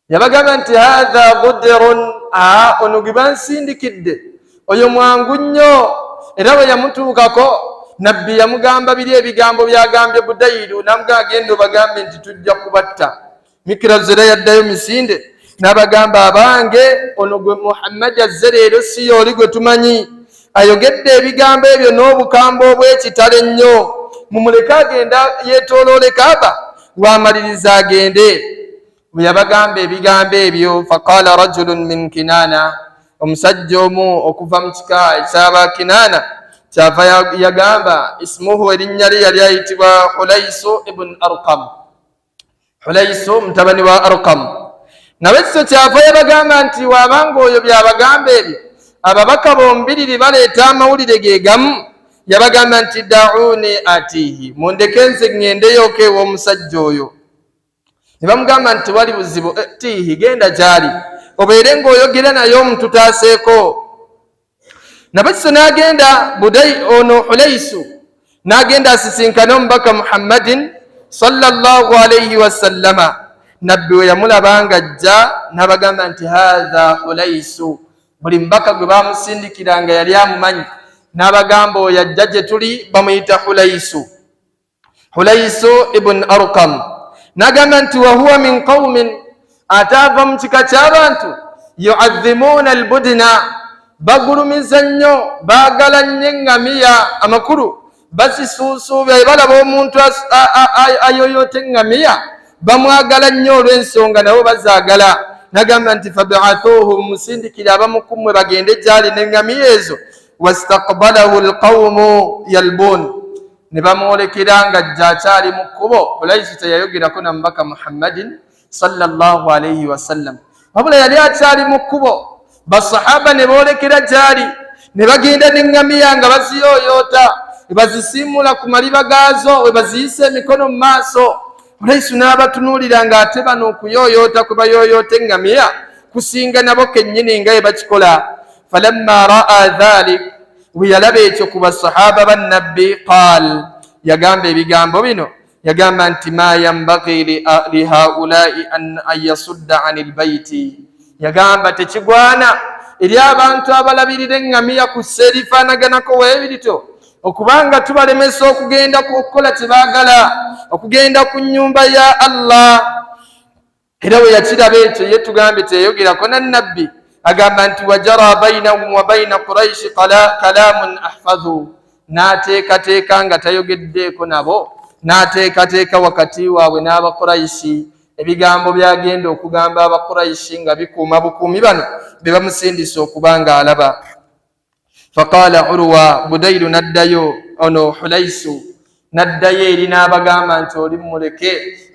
yabagamba nti hatha gudirun, aa ono gwe bansindikidde oyo mwangu nnyo. Era bwe yamutuukako Nabbi yamugamba biri ebigambo byagambye Budairu, namugamba agenda obagambe nti tujja kubatta. Mikirazu era yaddayo misinde n'abagamba, abange, ono gwe Muhammadi azze leero si yooli gwe tumanyi, ayogedde ebigambo ebyo n'obukambwe obw'ekitalo ennyo, mumuleke agenda yeetooloole Kaaba, lwamaliriza agende. Bwe yabagamba ebigambo ebyo, faqala rajulun min Kinaana, omusajja omu okuva mu kika ekyaba Kinaana kyava yagamba, ismuhu, erinnya lye yali ayitibwa Hulaisu ibn Arqam, Hulaisu mutabani wa Arqam. Nabekiso kyava yabagamba nti wabanga oyo byabagamba ebyo, ababaka bombiriri baleeta amawulire ge gamu. Yabagamba nti dauni atihi, mundeke nze ŋŋendeyooko ew'omusajja oyo. Ne bamugamba nti tewali buzibu, eh, tihi, genda gyali obeere ng'oyogera naye omututaaseeko. Nabakiso n'agenda Budai ono Hulaisu n'agenda asisinkane omubaka Muhammadin sallallahu alaihi wasallama. Nabbi we yamulaba nga ajja n'abagamba nti hatha Hulaisu. Buli mubaka gwe bamusindikira nga yali amumanyi, n'abagamba oyo ajja gye tuli bamuyita Hulaisu, Hulaisu ibn Arqam. N'agamba nti wahuwa min qaumin, ate ava mu kika ky'abantu yuadhimuuna albudna, bagulumiza nnyo, baagala nnyo eŋŋamiya. Amakulu bazisuusuubya, balaba omuntu ayoyoota eŋŋamiya bamwagala nnyo olw'ensonga nabo bazaagala. Nagamba nti fabaathuuhu, musindikire abamu ku mmwe bagende gyali n'eŋŋamiya ezo. Wastakbalahu alqaumu yalbun, ne bamwolekera nga ajja akyali mu kkubo. Kulaisi teyayogerako na mubaka Muhammadin sallallahu alaihi wasallam, wabula yali akyali mu kkubo, basahaba ne boolekera gyali, ne bagenda n'eŋŋamiya nga baziyooyoota, we bazisiimuula ku maliba gaazo, we baziyisa emikono mu maaso. Kulaisu n'abatunuulira ng'ate bano okuyooyoota kwe bayooyoota eŋŋamiya kusinga nabo kennyini nga bwe bakikola. Falamma raa dhalik, bwe yalaba ekyo ku basahaba ba Nabbi, qaal, yagamba ebigambo bino, yagamba nti ma yambagi lihaulai an yasudda ani lbaiti, yagamba tekigwana eri abantu abalabirira eŋŋamiya ku ssa erifaanaganako weebirito okubanga tubalemesa okugenda okukola kye baagala, okugenda ku nnyumba ya Allah. Era bwe yakiraba ekyo, ye tugambye teyayogerako na Nabbi, agamba nti wajara bainahum wa baina Quraishi kalamun ahfadhu, n'ateekateeka nga tayogeddeeko nabo, n'ateekateeka wakati waabwe n'Abakuraishi ebigambo byagenda okugamba Abakuraishi nga bikuuma bukuumi bano be bamusindisa okuba nga alaba. Faqala Urwa, Budairu n'addayo, ono Hulaisu n'addayo eri n'abagamba nti oli mumuleke,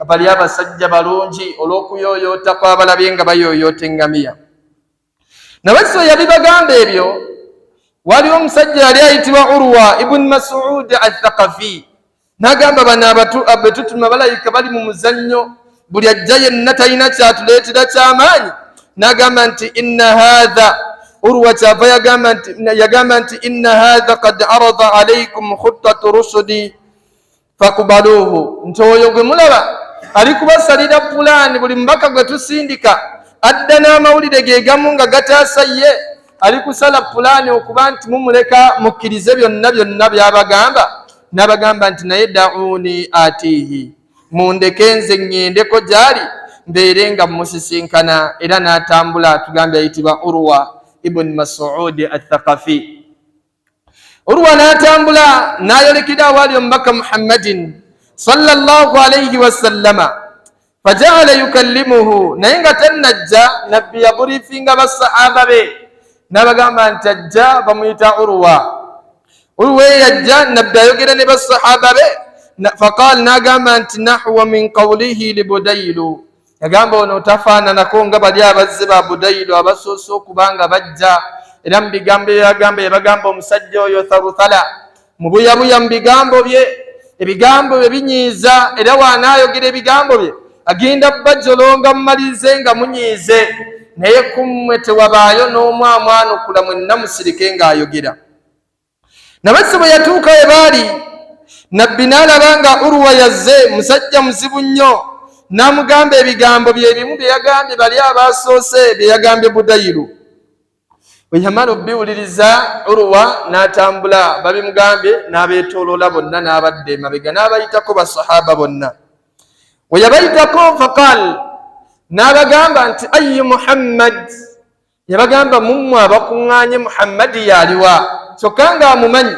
bali abasajja balungi olw'okuyooyoota kw'abalabye nga bayooyoota eŋŋamiya. Nabasiso yabibagamba ebyo. Waliwo omusajja yali ayitibwa Urwa ibn Masuudi Athaqafi, n'agamba bano betutuma balayika bali mu muzannyo, buli ajja yenna talina kyatuleetera kyamaanyi. N'agamba nti inna hatha, Urwa kyava yagamba nti inna hatha kad arada alaikum khuttatu rusudi fakubaluuhu, nti oyo gwe mulaba ali kubasalira pulaani, buli mubaka gwe tusindika adda n'amawulire ge gamu nga gataasa ye, ali kusala pulaani okuba nti mumuleka mukkirize byonna byonna by'abagamba. N'abagamba nti naye da'uuni atiihi, mundeke nze ŋŋendeko gy'ali mbeere nga musisinkana. Era n'atambula, atugambye ayitibwa Urwa ibn Masuudi Athaqafi. Urwa n'atambula n'ayolekera awaali omubaka Muhammadin sallallahu alaihi wasallama. Fajaala yukallimuhu, naye nga tannajja nabbi yaburifinga basahaba be n'abagamba nti ajja bamuyita Urwa. Urwa eyajja nabbi ayogera ne basahaba be, faqal, n'agamba nti nahwa min qawlihi libudailu, yagamba ono tafaananako nga bali abazze ba Budailu abasoose okuba nga bajja. Era mu bigambo byeyagamba, yabagamba omusajja oyo tharuthala, mubuyabuya mu bigambo bye, ebigambo bye binyiiza, era wanaayogera ebigambo bye agenda bajolonga mumalirize nga munyiize, naye kummwe tewabaayo n'omu amwanukula, mwenna musirike ng'ayogera. Nabasi bwe yatuuka we baali, nabbi n'alaba nga Urwa yazze, musajja muzibu nnyo, n'amugamba ebigambo bye bimu bye yagambye bali abasoose, bye yagambye Budayiru. Bwe yamala obiwuliriza, Urwa n'atambula, babimugambye n'abeetooloola bonna, n'abadda emabega n'abayitako basahaba bonna. Bwe yabayitako, faqal, n'abagamba nti ayi Muhammad, yabagamba mummwe abakuŋŋaanye Muhammadi yaliwa? Kyokka ng'amumanyi,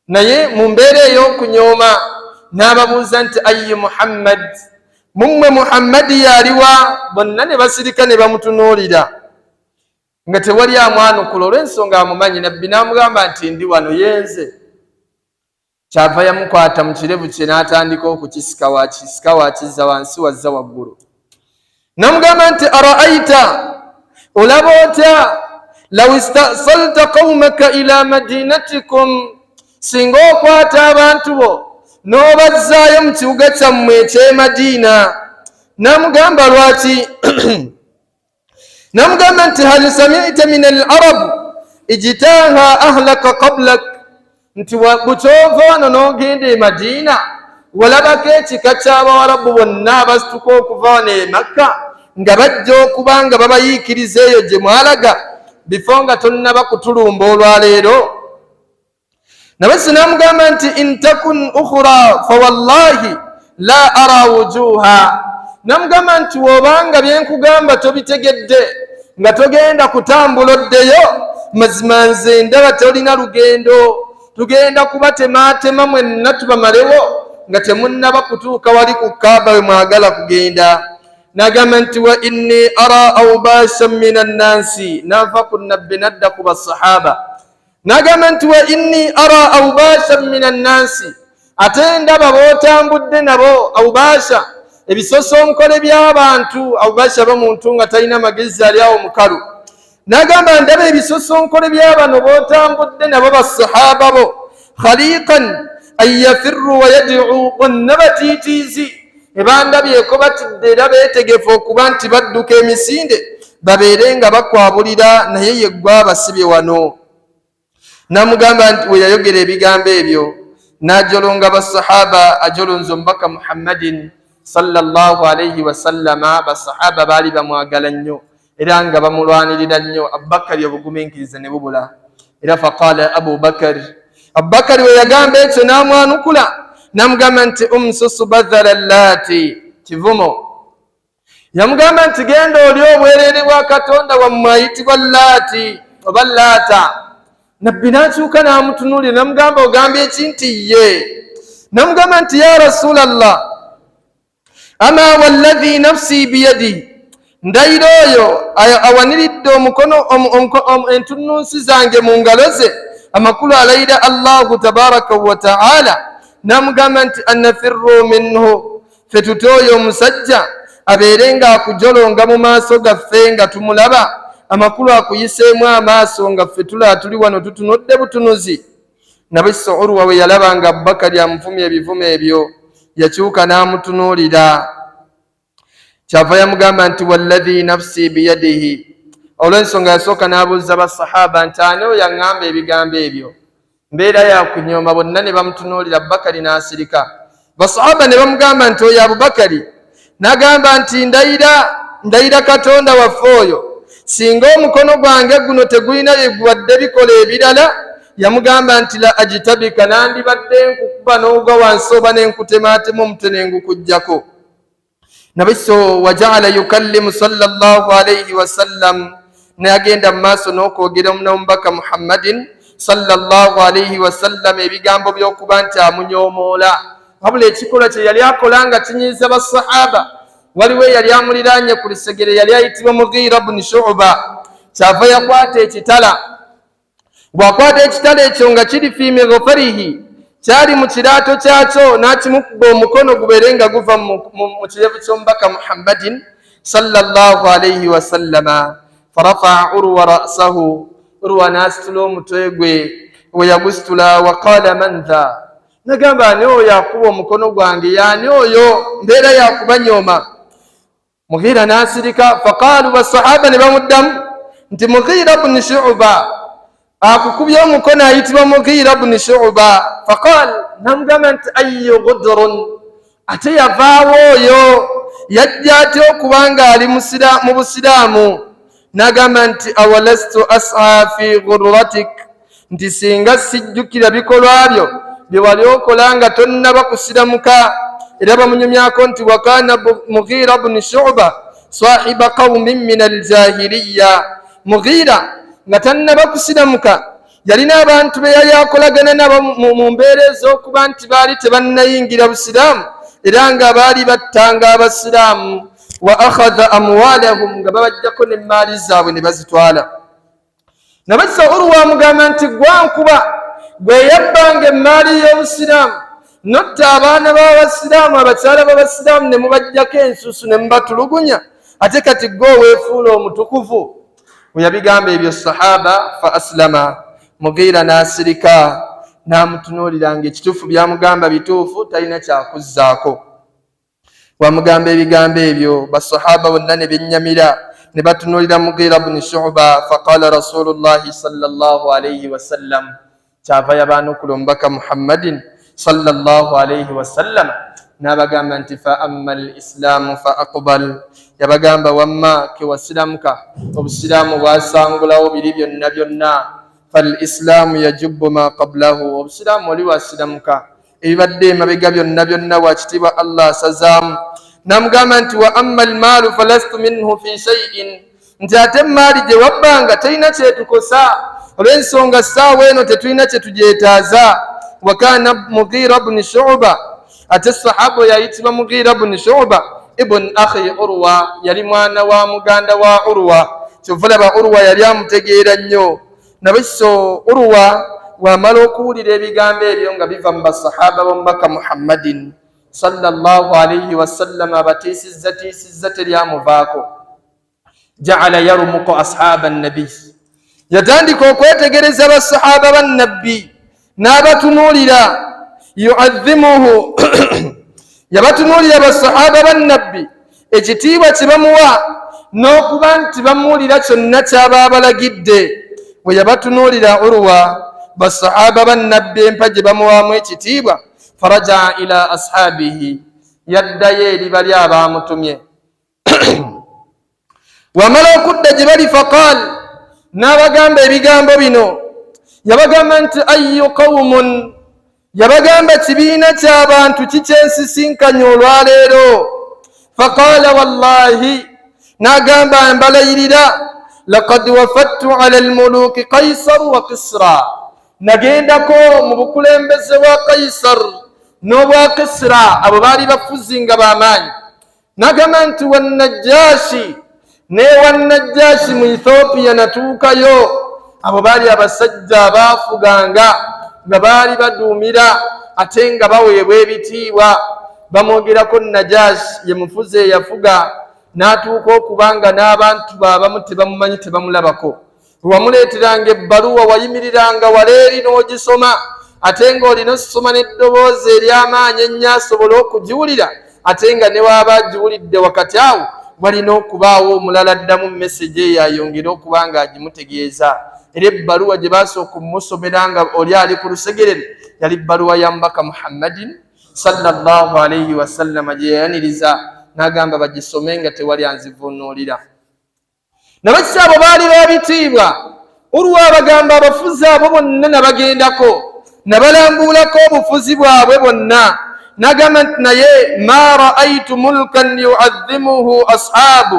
naye mu mbeera ey'okunyooma n'ababuuza nti ayi Muhammad, mummwe Muhammadi yaliwa? Bonna ne basirika ne bamutunuulira nga tewali amwanukula olw'ensonga amumanyi. Nabbi n'amugamba nti ndi wano, yenze. Kyava yamukwata mu kirevu kye n'atandika okukisika, wakisika, wakizza wansi, wazza waggulu, namugamba nti araaita, olaba otya, law istasalta qaumaka ila madinatikum, singa okwata abantu bo n'obazzaayo mu kibuga kyammwe eky'e Madiina. Namugamba lwaki? Namugamba nti hal samita min al arab ijtaha ahlaka qablak, nti bukyova wano n'ogenda e Madiina, walabako ekika ky'abawarabu bonna abasituka okuva wano e Makka nga bajja okuba nga babayiikiriza eyo gye mwalaga bifo nga tonnaba kutulumba olwaleero? Nabasi n'amugamba nti intakun ukhura fawallahi la ara wujuha, namugamba nti wobanga byenkugamba tobitegedde nga togenda kutambula oddeyo, mazima nze ndaba tolina lugendo, tugenda kubatemaatema mwenna tubamalewo nga temunnaba kutuuka wali ku Kaaba we mwagala kugenda. Nagamba nti wa inni ara aubashan min annansi, nava ku nabbi nadda ku basahaba, n'agamba nti wa inni ara aubashan min annansi, ate ndaba b'otambudde nabo aubasha, ebisosonkole by'abantu. Aubasha bamuntu nga talina magezi, ali awo mukalu. N'agamba ndaba ebisosonkole by'abano b'otambudde nabo basahaba bo, khaliqan an yafirru wa yad'u, bonna batiitiizi, ebandabyeko batidde era beetegefu okuba nti badduka emisinde babeere nga bakwabulira, naye yeggwa abasibye wano. Namugamba nti we yayogera ebigambo ebyo n'ajolonga basahaba, ajolonze omubaka Muhammadin sallallahu alaihi wasallama. Basahaba baali bamwagala nnyo era nga bamulwanirira nnyo. Abubakari obugumiikiriza ne bubula, era faqala Abubakari, Abubakari we yagamba ekyo n'amwanukula n'amugamba nti umsusu bathala llaati, kivumo. Yamugamba nti genda oli obwereere bwa katonda wammwe ayitibwa Laati oba Laata. Nabbi n'akyuka n'amutunuulira namugamba ogambye eki? Nti ye. Namugamba nti ya Rasulallah, ama walladhi nafsi biyadi, Ndayira oyo awaniridde omukono entunnunsi zange mu ngalo ze, amakulu alayira Allahu tabaraka wa taala. N'amugamba nti annafirru minhu, ffe tute oyo omusajja abeere ng'akujolonga mu maaso gaffe nga tumulaba, amakulu akuyiseemu amaaso nga ffe tulaba tuli wano tutunudde butunuzi. Nabissa Urwa bwe yalaba nga Abubakari amuvumye ebivumo ebyo, yakyuka n'amutunuulira. Kyava yamugamba nti walladhi nafsi biyadihi. Olw'ensonga yasooka n'abuuza basahaba nti ani oyo aŋŋamba ebigambo ebyo? Mbeera ya kunyooma. Bonna ne bamutunuulira, Abubakari n'asirika. Basahaba ne bamugamba nti oyo Abubakari. N'agamba nti ndayira, ndayira Katonda waffe oyo, singa omukono gwange guno tegulina bye gubadde bikola ebirala, yamugamba nti la ajitabika, nandibadde nkukuba n'ogwa wansi oba nenkutemaatema omutwe nengukuggyako. Nabiso wajaala yukallimu sallallahu alaihi wasallam, nagenda mu maaso n'okwogera n'omubaka Muhammadin sallallahu alaihi wasallam ebigambo by'okuba nti amunyoomoola. Wabula ekikolwa kye yali akola nga kinyiiza basahaba. Waliwo eyali amuliraanye ku lusegere, yali ayitibwa Mugiira buni Shuba, kyava yakwata ekitala. Bw'akwata ekitala ekyo nga kiri fi mighfarihi, kyali mu kiraato kyakyo, n'akimukuba omukono gubeere nga guva mu kirevu ky'omubaka Muhammadin sallallahu alaihi wasallama. Farafaa Urwa rasahu, Urwa n'asitula omutwe gwe. We yagusitula, waqala man dha, nagamba ani oyo akuba omukono gwange? Yaani oyo? Mbeera yakubanyooma. Mughira n'asirika. Faqaalu, basahaba ne bamuddamu nti Mughira buni Shuba akukubye omukono ayitibwa Mughira buni Shuba. Faqaal, namugamba nti ayu gudrun, ate yavaawo oyo yajja atya okuba nga ali mu busiraamu? N'agamba nti awalastu asa fi gurratik, nti singa sijjukira bikolwa byo bye wali okola nga tonnaba kusiramuka. Era bamunyumyako nti wakana Mughira bni Shuba sahiba qaumin min aljahiliya. Mughira nga tannaba kusiramuka yalina abantu be yali akolagana nabo mu mbeera ez'okuba nti baali tebannayingira busiraamu, era nga baali battanga abasiraamu, wa akhadha amwalahum, nga babajjako n'emmaali zaabwe ne bazitwala. Nabassa Urwa amugamba nti gwankuba gwe yabbanga emmaali y'obusiraamu, notta abaana b'abasiraamu, abakyala b'abasiraamu ne mubajjako ensusu ne mubatulugunya, ate kati gwe oweefuula omutukuvu. Bwe yabigamba ebyo sahaba, fa aslama Mugiira, n'asirika n'amutunuulira ng'ekituufu byamugamba bituufu, talina kyakuzzaako. Wamugamba ebigambo ebyo, basahaba bonna ne bennyamira ne batunuulira Mugiira buni Shuba. Faqala rasulullahi sallallahu alaihi wasallam, kyava yabaanukula omubaka Muhammadin sallallahu alaihi wasallam n'abagamba nti fa amma lislaamu fa aqbal. Yabagamba wamma kewasiramuka, obusiraamu bwasangulawo biri byonna byonna. Falislaamu yajubu ma qablahu, obusiraamu oli wasiramuka ebibadde emabega byonna byonna, wakitiibwa Allah asazaamu. Namugamba nti wa amma almaalu falastu minhu fi shaiin, nti ate emaali gye wabbanga terina kyetukosa, olw'ensonga ssaawa eno tetulina kyetugyetaaza. Wakana Mugira bni Shuba, ate sahaba oyo ayitibwa Mugira bni Shuba ibn akhi Urwa, yali mwana wa muganda wa Urwa, kyova laba Urwa yali amutegeera nnyo. Nabiso Urwa wamala okuwulira ebigambo ebyo nga biva mu basahaba b'omubaka Muhammadin sallallahu alaihi wasallam, abatiisizza tiisizza teryamuvaako. Jaala yarumuku ashaba nabiy, yatandika okwetegereza basahaba ba nabbi n'abatunuulira. Yuadhimuhu, yabatunuulira basahaba ba nabbi, ekitiibwa kye bamuwa n'okuba nti bamuwulira kyonna kyaba abalagidde. Bwe yabatunuulira Urwa basahaba ba nabbi, empa gye bamuwaamu ekitiibwa, farajaa ila ashabihi, yaddayo eri bali abaamutumye. Wamala okudda gye bali, faqal, n'abagamba ebigambo bino. Yabagamba nti ayu qaumun, yabagamba kibiina ky'abantu kikyensisinkanye olwaleero? Faqala wallahi, n'agamba mbalayirira, laqad wafattu ala almuluki Kaisar wa Kisra, nagendako mu bukulembeze bwa Kaisar n'obwa Kisra, abo baali bafuzi nga b'amaanyi. Nagamba nti wannajashi, N'ewa Najjashi mu Ethiopia natuukayo. Abo baali abasajja abaafuganga nga baali baduumira ate nga baweebwa ebitiibwa. Bamwogerako Najashi ye mufuzi eyafuga n'atuuka okuba nga n'abantu be abamu tebamumanyi, tebamulabako. Wamuleeteranga ebbaluwa, wayimiriranga wala eri n'ogisoma, ate ng'olina osoma n'eddoboozi ery'amaanyi ennyo asobole okugiwulira, ate nga ne waaba agiwulidde wakati awo walina okubaawo omulala addamu mesegi eyo ayongere okuba ng'agimutegeeza. Era ebbaluwa gye baasooka omumusomera nga oli ali ku lusegerere yali bbaluwa ya mubaka Muhammadin sallallahu alaihi wasallama gye yayaniriza n'agamba bagisome nga tewali anzivuunuulira. Nabakisa abo baali babitiibwa. Urwa abagamba abafuzi abo bonna nabagendako, nabalambuulako obufuzi bwabwe bonna, nagamba nti naye ma raaitu mulkan yuadhimuhu ashaabu,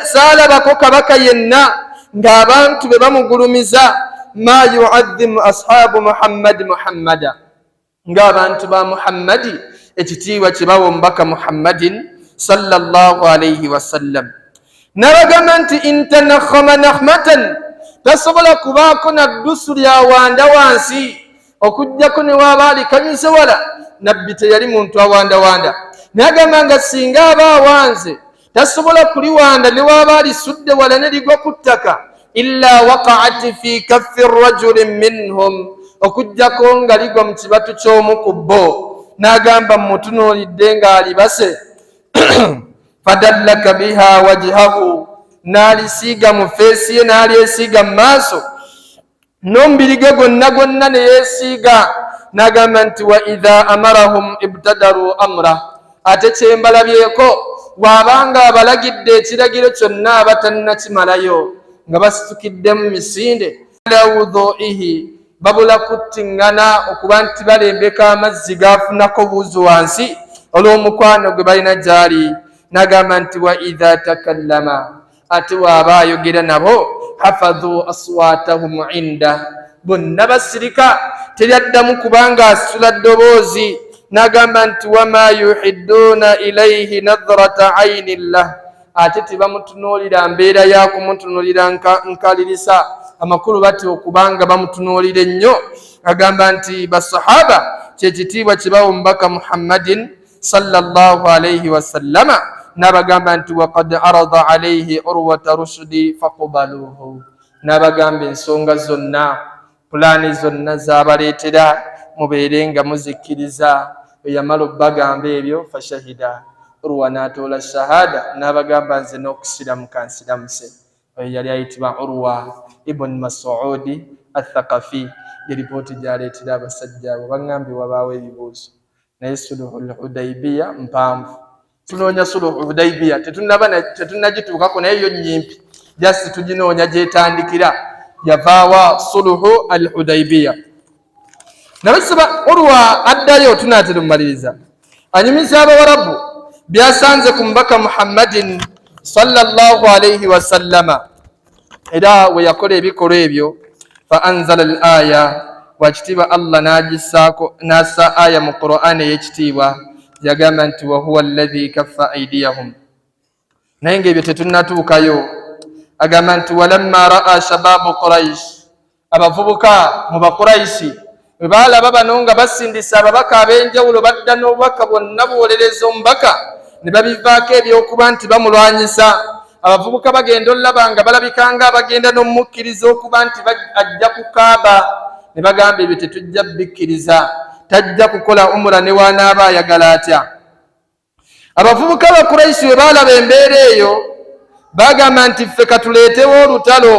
saalabako kabaka yenna ng'abantu be bamugulumiza ma yuadhimu ashaabu Muhammadi Muhammada, ng'abantu ba Muhammadi ekitiibwa kye bawa omubaka Muhammadin sallallahu alaihi wasallam. N'abagamba nti intanakhama nakhmatan, tasobola kubaako na ddusu lyawanda wansi okuggyako ne waaba alikanyuze wala. Nabbi teyali muntu awandawanda, naye agamba nga singa aba awanze tasobola kuliwanda ne waaba alisudde wala ne ligwa ku ttaka, illa waqaat fi kaffi rajulin minhum, okuggyako nga ligwa mu kibatu ky'omu ku bo. N'agamba mmutunuulidde ng'alibase fadallaka biha wajhahu, n'alisiiga mu feesi ye, n'alyesiiga mu maaso n'omubiri gwe gwonna gwonna ne yeesiiga. N'agamba nti wa idha amarahum ibtadaru amra, ate kyembalabyeko bw'abanga abalagidde ekiragiro kyonna aba tannakimalayo nga basitukiddemu misinde ala wudhuihi, babula kuttiŋŋana okuba nti balembeka amazzi gaafunako buuzu wansi olw'omukwano gwe balina gy'ali. N'agamba nti wa idha takallama, ate waaba ayogera nabo hafadhu aswatahum inda, bonna basirika, teryaddamu kubanga asitula ddoboozi. N'agamba nti wama yuhidduuna ilaihi nadrata aini llah, ate tebamutunuulira mbeera ya kumutunuulira nkalirisa, amakulu batya okubanga bamutunuulira ennyo. Agamba nti basahaba kyekitiibwa kyebawa omubaka Muhammadin sallallahu alaihi wasallama. N'abagamba nti waqad arada alaihi urwata rushdi faqubaluhu, n'abagamba ensonga zonna, pulaani zonna zabaleetera mubeere nga muzikkiriza. Eyamala obbagamba ebyo fashahida Urwa, n'atoola shahada, n'abagamba nze n'okusiramuka nsiramuse. Oyo yali ayitibwa Urwa ibn Masudi Athaqafi. Ye ripooti gyaleetera abasajja abo. Baŋŋambye wabaawo ebibuuzo, naye suluhu lhudaibiya mpanvu. Tunoonya suluhu hudaibiya, tetunaba tetunnagituukako, naye yo nyimpi, just tuginoonya gyetandikira, yavaawa suluhu al hudaibiya. Nabisiba Urwa addayo, tunaatera omumaliriza, anyumiza abawarabu byasanze ku mubaka Muhammadin sallallahu alaihi wasallama, era we yakola ebikolwa ebyo fa anzala al aya, wakitiibwa Allah n'agissaako, n'assa aya mu Qur'an ey'ekitiibwa yagamba nti wahuwa alladhi kaffa aidiyahum. Naye ng'ebyo tetunnatuukayo, agamba nti walamma raa shababu Quraish, abavubuka mu Bakuraishi bwe baalaba bano nga basindisa ababaka ab'enjawulo, badda n'obubaka bwonna buwolereza omubaka ne babivaako ebyokuba nti bamulwanyisa. Abavubuka bagenda olaba nga balabika nga abagenda n'omukkiriza okuba nti ajja kukaaba, ne bagamba ebyo tetujja bikkiriza, tajja kukola umura ne wanaaba ayagala atya. Abavubuka ba Kuraishi bwe baalaba embeera eyo bagamba nti ffe katuleetewo olutalo,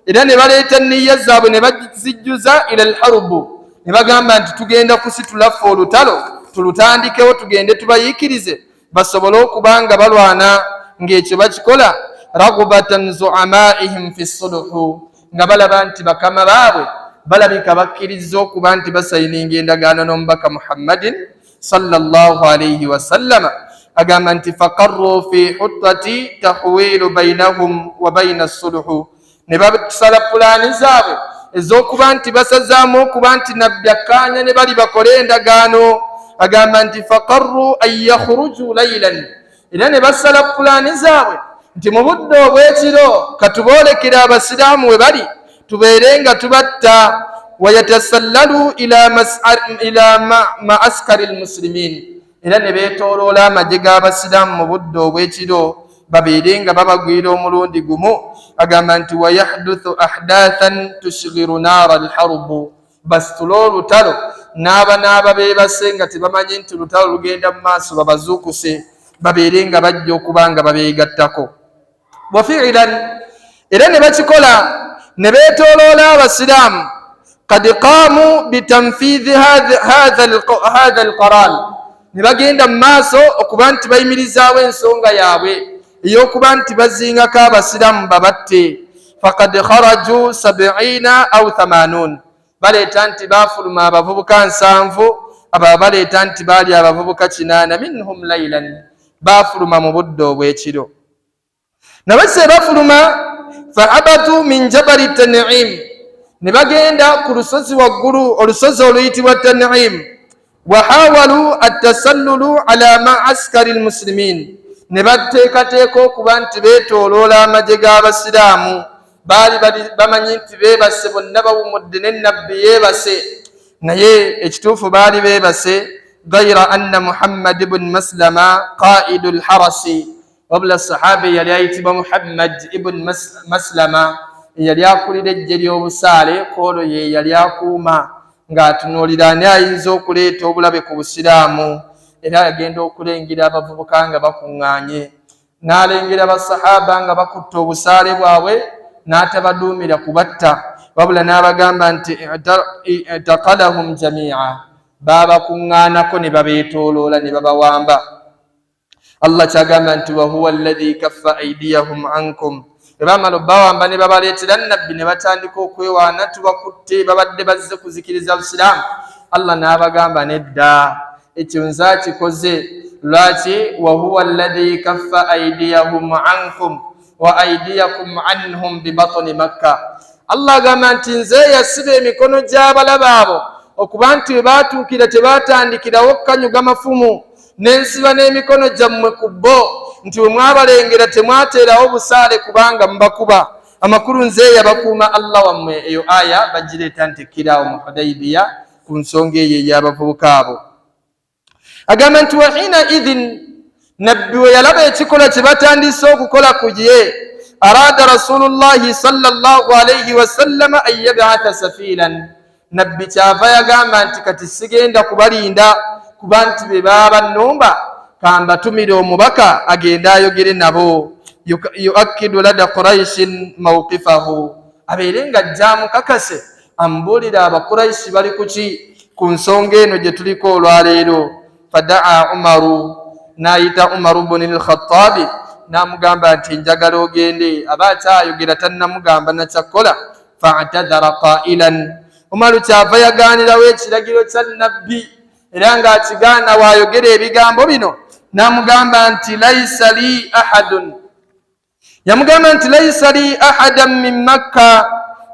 era ne baleeta nniya zaabwe ne bazijjuza ila alharubu, ne bagamba nti tugenda kusitula ffe olutalo tulutandikewo, tugende tubayiikirize basobole okuba nga balwana. Ng'ekyo bakikola ragubatan zuamaihim fi suluhu, nga balaba nti bakama baabwe balabika bakkirizza okuba nti basayininga endagaano n'omubaka Muhammadin sallallahu alaihi wasallama. Agamba nti faqarru fi huttati tahwilu bainahum wa baina suluhu, ne basala pulaani zaabwe ez'okuba nti basazaamu okuba nti nabbi akkaanya ne bali bakole endagaano. Agamba nti faqarru an yakhruju lailan, era ne basala pulaani zaabwe Nti mu budde obw'ekiro katuboolekere abasiraamu we bali, tubeere nga tubatta. Wayatasallalu ila maaskari lmusilimin, era ne beetooloola amagye g'abasiraamu mu budde obw'ekiro, babeere nga babagwira omulundi gumu. Agamba nti wayahduthu ahdathan tushghiru naara alharubu, basitule olutalo n'aba beebase nga tebamanyi nti lutalo lugenda mu maaso, babazuukuse babeere nga bajja okuba nga babeegattako. Wafiilan, era ne bakikola, ne beetooloola abasiraamu. Kad qaamu bitanfiidhi hatha alqarar, ne bagenda mu maaso okuba nti bayimirizaawo ensonga yaabwe ey'okuba nti bazingako abasiraamu babatte. Fakad kharaju sabiina au thamanun, baleeta nti baafuluma abavubuka 70, aba baleeta nti baali abavubuka 80. Minhum lailan, baafuluma mu budde obw'ekiro. Nabase bafuluma, fahabatu min jabali Tanim, ne bagenda ku lusozi waggulu, olusozi oluyitibwa Tanim. Wahawalu atasallulu ala maaskari lmusilimin, ne bateekateeka okuba nti beetooloola amagye g'abasiraamu. Baali bamanyi nti beebase bonna, bawumudde, ne nabbi yeebase, naye ekituufu baali beebase. Gaira anna Muhammad ibn Maslama qaidu lharasi, wabula sahaba eyali ayitibwa Muhammad ibn Maslama, eyali akulira ejje ly'obusaale kwolwo, ye yali akuuma ng'atunuulira ani ayinza okuleeta obulabe ku busiraamu. Era agenda okulengera abavubuka nga bakuŋŋaanye, n'alengera basahaba nga bakutte obusaale bwabwe, n'atabaduumira kubatta, wabula n'abagamba nti itakalahum jamia, baabakuŋŋaanako ne babeetooloola ne babawamba. Allah kyagamba nti wahuwa alladhi kaffa aidiyahum ankum, bwe bamala obbawamba ne babaleetera nabbi, ne batandika okwewaana, tubakutte, babadde bazze kuzikiriza busiraamu. Allah n'abagamba, nedda, ekyo nze akikoze. Lwaki? Wahuwa alladhi kaffa aidiyahum ankum wa aidiyakum anhum bibatni Makka. Allah agamba nti nze yasiba emikono gy'abalaba abo okuba nti we baatuukira tebaatandikirawo kukanyuga mafumu, nensiba n'emikono gyammwe ku bo, nti we mwabalengera temwateerawo busaale kubanga mubakuba. Amakulu, nze yabakuuma, Allah wammwe. Eyo aya bagireeta nti ekkiraawo mu Hudaibiya ku nsonga eyo ey'abavubuka abo. Agamba nti wahina idhin, nabbi we yalaba ekikolwa kye batandise okukola ku ye, arada rasulullahi sallallahu alaihi wasallama an yabatha safilan. Nabbi kyava yagamba nti kati sigenda kubalinda kuba nti be baaba nnumba, kambatumire omubaka agende ayogere nabo, yuakkidu lada Quraishin mawqifahu, abeere nga ajja amukakase amubuulire Abakuraishi bali kuki ku nsonga eno gye tuliko olwaleero. Fadaa Umaru, n'ayita Umaru buni Lkhattabi, n'amugamba nti njagala ogende. Aba akyayogera, tannamugamba nakyakkola. Faatadhara qailan, Umaru kyava yagaanirawo ekiragiro kya nabbi, era ng'akigaana waayogera ebigambo bino, n'amugamba nti laisa li ahadun, yamugamba nti laisa li ahadan min Makka,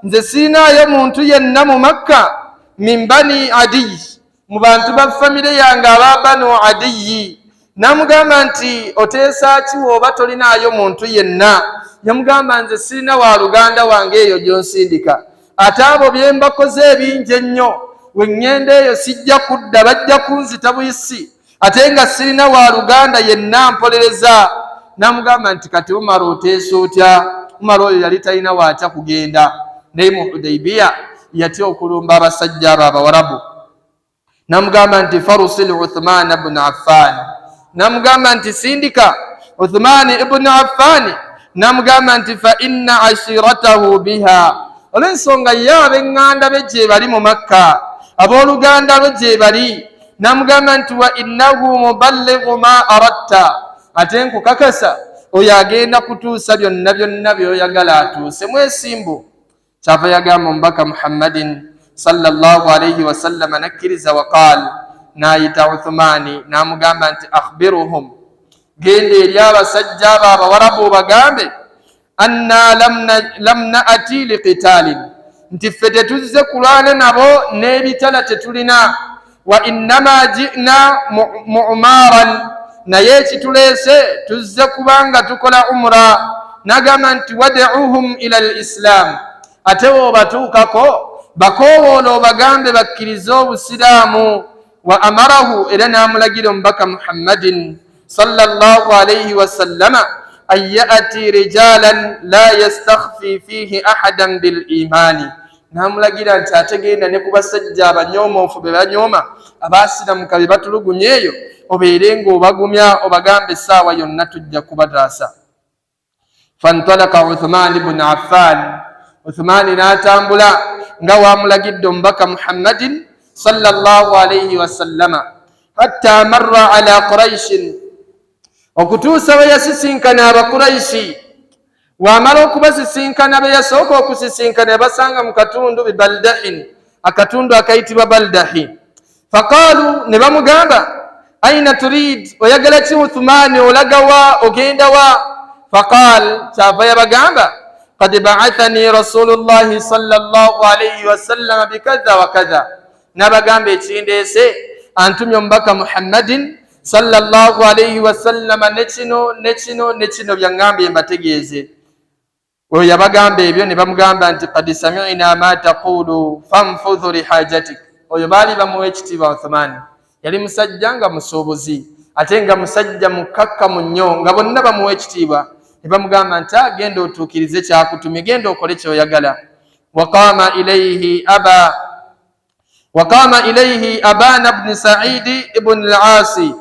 nze siinaayo muntu yenna mu Makka, min Bani Adiyi, mu bantu ba famire yange aba Banu Adiyi. N'amugamba nti oteesa ki wooba tolinaayo muntu yenna? Yamugamba, nze sirina wa luganda wange eyo gy'onsindika, ate abo bye mbakoze ebingi ennyo, we ŋŋenda eyo sijja kudda, bajja kunzita buyisi, ate nga sirina wa luganda yenna mpolereza. N'amugamba nti kati Umar oteesa otya? Umar oyo yali talina waatya kugenda, naye mu Hudaibiya yatya okulumba abasajja abo abawarabu. Namugamba nti farusil Uthman bnu Affan, namugamba nti sindika Uthman ibnu Affani. Namugamba nti fa inna ashiratahu biha, olw'ensonga ye ab'eŋŋanda be gye bali mu Makka, abooluganda lwe gye bali. Namugamba nti wa innahu muballighu ma aratta, ate nkukakasa oyo agenda kutuusa byonna byonna by'oyagala atuuse, mwesimbu. Kyava yagamba omubaka Muhammadin sallallahu alaihi wasallama nakkiriza. Waqal, n'ayita Uthumani n'amugamba nti akhbiruhum, genda eri abasajja abo abawarabu obagambe anna lam naati liqitalin, nti ffe tetuzze kulwana nabo n'ebitala tetulina, wa innama jina mu'maran. Naye ekituleese, tuzze kubanga tukola umra. N'agamba nti wad'uhum ila al islam, ate woobatuukako bakoowoola obagambe bakkirize obusiraamu. Wa amarahu, era n'amulagira omubaka Muhammadin sallallahu alaihi wasallama, an yati rijalan la yastakhfi fihi ahadan bil imani, n'amulagira nti ate genda ne ku basajja abanyoomoofu be banyooma abaasiramuka be batulugunya eyo, obeere ng'obagumya, obagambe essaawa yonna tujja kubataasa. Fantalaka Uthman bnu Affan, Uthmani n'atambula nga wamulagidde omubaka Muhammadin sallallahu alaihi wasallama, hatta marra ala Quraishin, okutuusa bwe yasisinkana Abakuraishi. Wamala okubasisinkana, be yasooka okusisinkana yabasanga mu katundu bibaldahin, akatundu akayitibwa Baldahi. Faqaalu, ne bamugamba, aina turid, oyagala ki Uthumani, olagawa, ogenda wa? Faqaal, kyava yabagamba, qad baathani rasulullahi sallallahu alaihi wasallama bikadha wa kadha. N'abagamba ekindeese, antumye omubaka Muhammadin sallallahu alaihi wasallama ne kino ne kino ne kino byaŋŋambye mbategeeze. Oyo yabagamba ebyo, ne bamugamba nti qad samina ma taqulu fanfudhu lihajatik. Oyo baali bamuwa ekitiibwa. Uthumani yali musajja nga musuubuzi, ate nga musajja mukkakkamu nnyo, nga bonna bamuwa ekitiibwa. Ne bamugamba nti agenda otuukirize kyakutumye, genda okole kyoyagala. Waqama ilaihi aba waqama ilaihi Abana bni Saidi ibuni Lasi,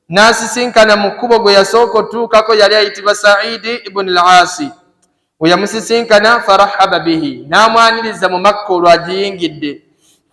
n'asisinkana mu kkubo gwe yasooka otuukako, yali ayitibwa Saidi ibuni Lasi. We yamusisinkana, farahaba bihi, n'amwaniriza mu Makka olwo agiyingidde.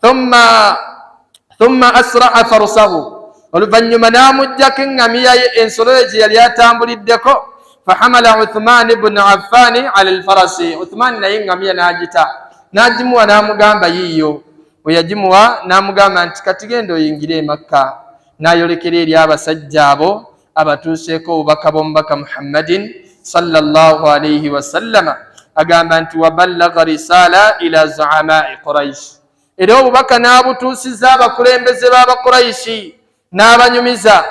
Thumma asraa farsahu, oluvannyuma n'amuggyako eŋŋamiya ye, ensolo ye gye yali atambuliddeko. Fahamala Uthman ibnu Affani ala lfarasi, Uthmani naye eŋŋamiya n'agita n'agimuwa, n'amugamba yiiyo. Bwe yagimuwa, n'amugamba nti kati genda oyingire e Makka. N'ayolekera eri abasajja abo abatuuseeko obubaka bw'omubaka Muhammadin sallallahu alaihi wasallama. Agamba nti waballaga risala ila zuamai Quraish, era obubaka n'abutuusiza abakulembeze b'Abakuraishi n'abanyumiza.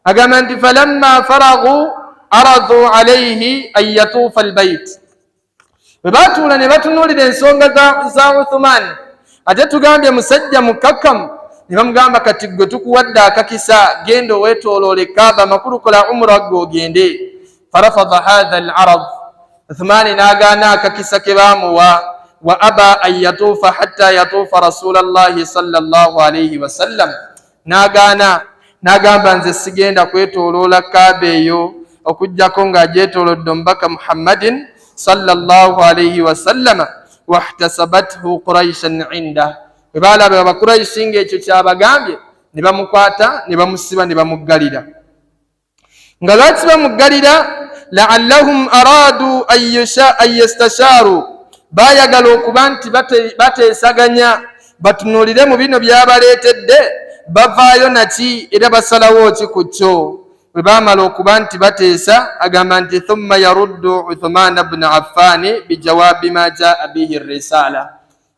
Agamba nti falamma faragu aradu alaihi an yatuufa albait. Bwe batuula ne batunuulira ensonga za Uthumani, ate tugambye musajja mukkakkamu, ne bamugamba kati gwe tukuwadde akakisa, genda oweetooloole Kaaba, amakulu kola umura gwe ogende. Farafada hatha al arad, Uthumani n'agaana akakisa ke baamuwa. Wa aba an yatuufa hatta yatuufa rasula llahi sallallahu alaihi wasallam, n'agaana n'agamba nze sigenda kwetooloola Kaaba eyo okugjako ng'agyetoolodde omubaka Muhammadin sallallahu alaihi wasallama. Wahtasabathu Quraishan inda, bwe baalaba Abakuraishi ng'ekyo kyabagambye, ne bamukwata ne bamusiba ne bamuggalira. Nga lwaki bamuggalira? Laallahum aradu an yastasharu, baayagala okuba nti bateesaganya, batunuulire mu bino byabaleetedde bavaayo naki era basalawo ki ku kyo. Bwe baamala okuba nti bateesa, agamba nti thumma yaruddu Uthumana bnu Affani bijawabi ma jaa bihi risala,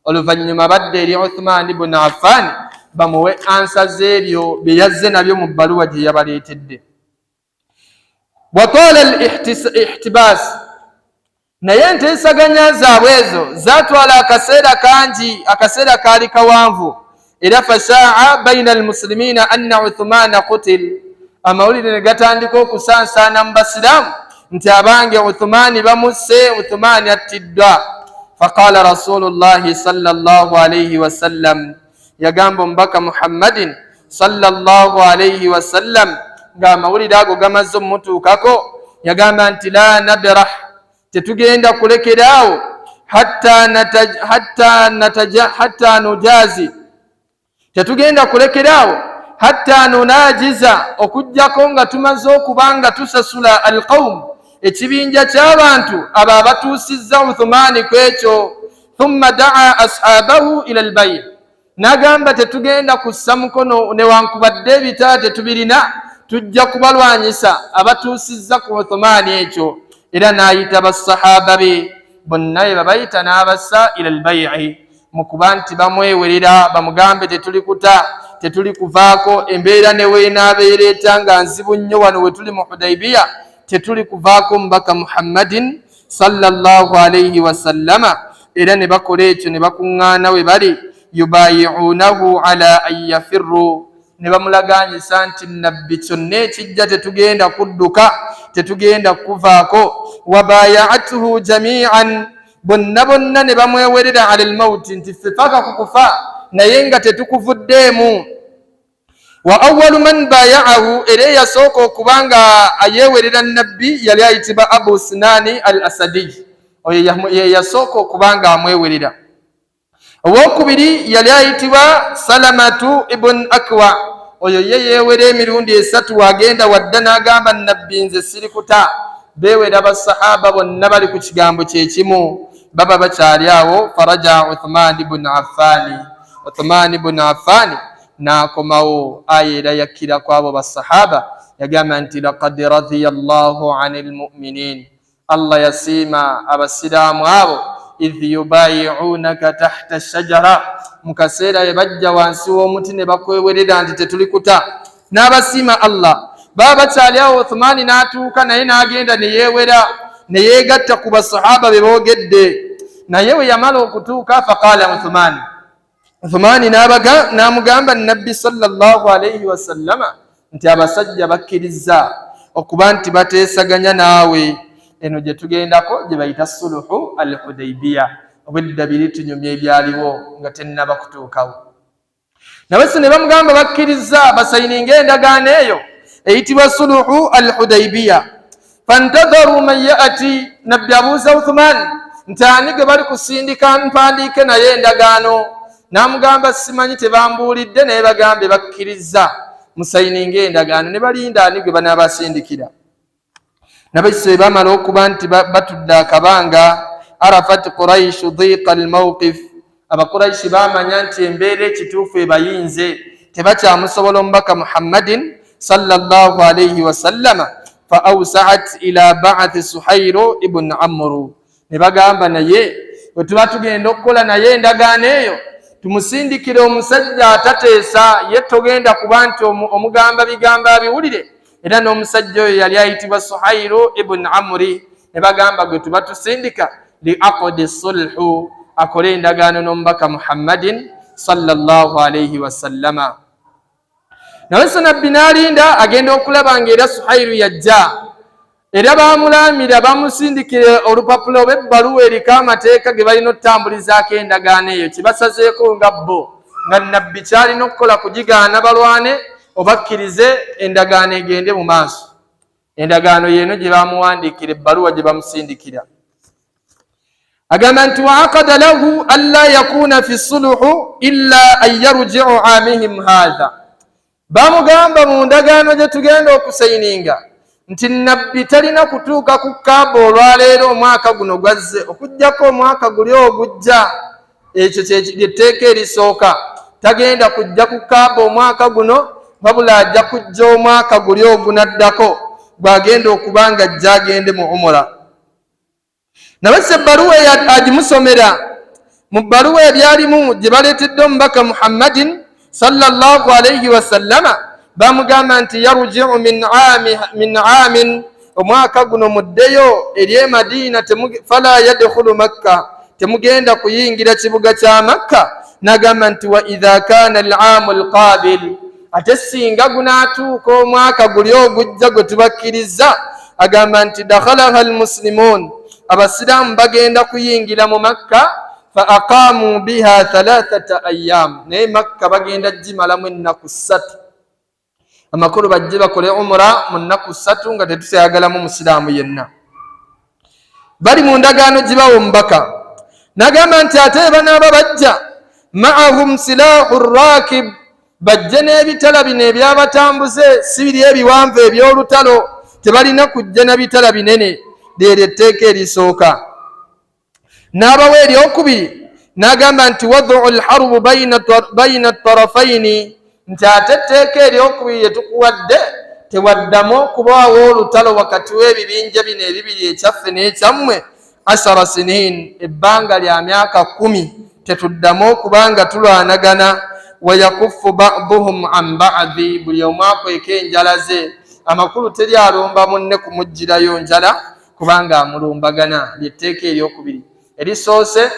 oluvannyuma badde eri Uthumani bnu Affani bamuwe ansa z'ebyo bye yazze nabyo mu bbaluwa gye yabaleetedde. Watala al ihtibas, naye enteesaganya zaabwe ezo zaatwala akaseera kangi, akaseera kaali kawanvu. Era fashaa baina almuslimiina anna Uthumana qutil, amawulire ne gatandika okusansaana mu basiraamu nti abange, Uthumani bamusse, Uthumani attiddwa. Faqala rasulullahi sallallahu alaihi wasallam, yagamba omubaka Muhammadin sallallahu alaihi wasallam ng'amawulire ago gamaze omutuukako, yagamba nti la nabrah, tetugenda kulekeraawo, hatta nujazi, tetugenda kulekeraawo, hatta nunajiza, okugjako nga tumaze okuba nga tusasula alqaum, ekibinja ky'abantu abo abatuusizza Uthumani ku ekyo. Thumma daa ashabahu ila albayt, n'agamba tetugenda kussa mukono newankubadde ebita tetubirina, tujja kubalwanyisa abatuusizza ku Uthumani ekyo. Era n'ayita basahaba be bonna be babayita n'abassa ila albayi, mu kuba nti bamwewerera, bamugambe tetuli kuta. Tetuli kuvaako embeera ne weenaabeera etya nga nzibu nnyo wano we tuli mu Hudaibiya, tetuli kuvaako mubaka Muhammadin sallallahu alaihi wasallama. Era ne bakola ekyo, ne bakuŋŋaana we bali, yubayiunahu ala an yafirru, ne bamulaganyisa nti nabbi kyonna ekijja tetugenda kudduka, tetugenda kukuvaako. Wabayaatuhu jamian, bonna bonna ne bamwewerera ala lmauti, nti ffe paka ku kufa, naye nga tetukuvuddeemu. Wa awalu man bayaahu, era eyasooka okuba nga ayeewerera nabbi yali ayitibwa Abu Sinani al Asadiyi, oyo ye yasooka okuba nga amwewerera. Owokubiri yali ayitibwa Salamatu ibn Akwa, oyo ye yeewera emirundi esatu, wagenda wadda n'agamba nabbi nze sirikuta. Beewera basahaba bonna bali ku kigambo kyekimu. Baba bakyali awo, faraja Uthman ibn Affani, Uthman ibn Affani n'akomawo. Aya era yakkira ku abo basahaba, yagamba nti laqad radhiya llahu ani lmuminin, Allah yasiima abasiraamu abo, idh yubayiunaka tahta shajara, mu kaseera bwe bajja wansi w'omuti ne bakwewerera nti tetuli kuta, n'abasiima Allah. Baba bakyali awo, Uthmaani n'atuuka naye n'agenda ne yeewera ne yeegatta ku basahaba be boogedde naye. We yamala okutuuka, faqala Uthmaani, Uthmaani n'amugamba nabbi sallallahu alaihi wasallama nti abasajja bakkirizza okuba nti bateesaganya naawe. Eno gye tugendako gye bayita suluhu al Hudaibiya. Obwedda biri tunyumya ebyaliwo nga tennaba kutuukawo. Nabasi ne bamugamba bakkirizza basayininga endagaano eyo eyitibwa suluhu al Hudaibiya. Fantadharu man yati, nabbi abuuza Uthman nti ani gwe bali kusindika mpandiike naye endagaano? N'amugamba simanyi, tebambuulidde, naye bagambe bakkirizza musayininga endagaano. Ne balinda ani gwe banaabasindikira. Nabakise bamala okuba nti batudde akabanga, arafat Quraishu dhiqa almawqif, Abakuraishi bamanya nti embeera ekituufu ebayinze, tebakyamusobola omubaka Muhammadin sallallahu alaihi wasallama. Fa awsaat ila baathi Suhairu ibn Amuru, ne bagamba naye bwe tuba tugenda okukola naye endagaano eyo, tumusindikire omusajja atateesa, ye togenda kuba nti omugamba bigambo abiwulire. Era n'omusajja oyo yali ayitibwa Suhairu ibn Amuri, ne bagamba gwe tuba tusindika li aqdi sulhu, akole endagaano n'omubaka Muhammadin sallallahu alaihi wasallama. Naye so nabbi n'alinda, agenda okulaba ng'era Suhairu yajja, era bamulamira bamusindikira olupapula oba ebbaluwa eriko amateeka ge balina okutambulizaako endagaano eyo, kyebasazeeko nga bo nga nabbi kyalina okukola kugigaana balwane obakkirize endagaano egende mu maaso. Endagaano yeeno gye bamuwandiikira, ebbaluwa gye bamusindikira, agamba nti waaqada lahu anla yakuna fi suluhu illa an yarjiu amihim hatha. Bamugamba mu ndagaano gye tugenda okusayininga nti nabbi talina kutuuka ku Kaaba olwaleero omwaka guno gwazze, okugjako omwaka guli ogujja. Ekyo kyetteeka erisooka, tagenda kujja ku Kaaba omwaka guno, wabula ajja kujja omwaka guli ogunaddako gwagenda okuba nga ajja agende mu umura. Nabassa ebbaluwa agimusomera. Mu bbaluwa ebyalimu gye baleetedde omubaka Muhammadin sallallahu alaihi wasallama, bamugamba nti yarjiu min amin, omwaka guno muddeyo eri e Madiina, fala yadkhulu Makka, temugenda kuyingira kibuga kya Makka. Nagamba nti wa idha kana alaamu alqabil, ate singa gunaatuuka omwaka guli ogujja gwe tubakkiriza, agamba nti dakhalaha almuslimun, abasiraamu bagenda kuyingira mu Makka, fa aqamu biha thalathata ayam, naye Makka bagenda gimalamu ennaku ssatu. Amakulu bajje bakole umura mu nnaku ssatu nga tetukyayagalamu musiraamu yenna. Bali mu ndagaano gibawo omubaka nagamba nti ate banaaba bajja maahum silahu rakib, bajje n'ebitala bino ebyabatambuze, si biri ebiwanvu eby'olutalo, tebalina kujja na bitala binene. Lyeryo etteeka erisooka. N'abawa eryokubiri, n'agamba nti waduu lharubu baina tarafaini, nti ate etteeka eryokubiri lye tukuwadde, tewaddamu okubaawo olutalo wakati w'ebibinja bino ebibiri, ekyaffe n'ekyammwe, ashara sinin, ebbanga lya myaka 10, tetuddamu okuba nga tulwanagana. Wayakufu baduhum an badi, buli omu akweka enjala ze. Amakulu teri alumba munne kumuggyirayo njala kubanga amulumbagana. Lyetteeka eryokubiri. Erisoose,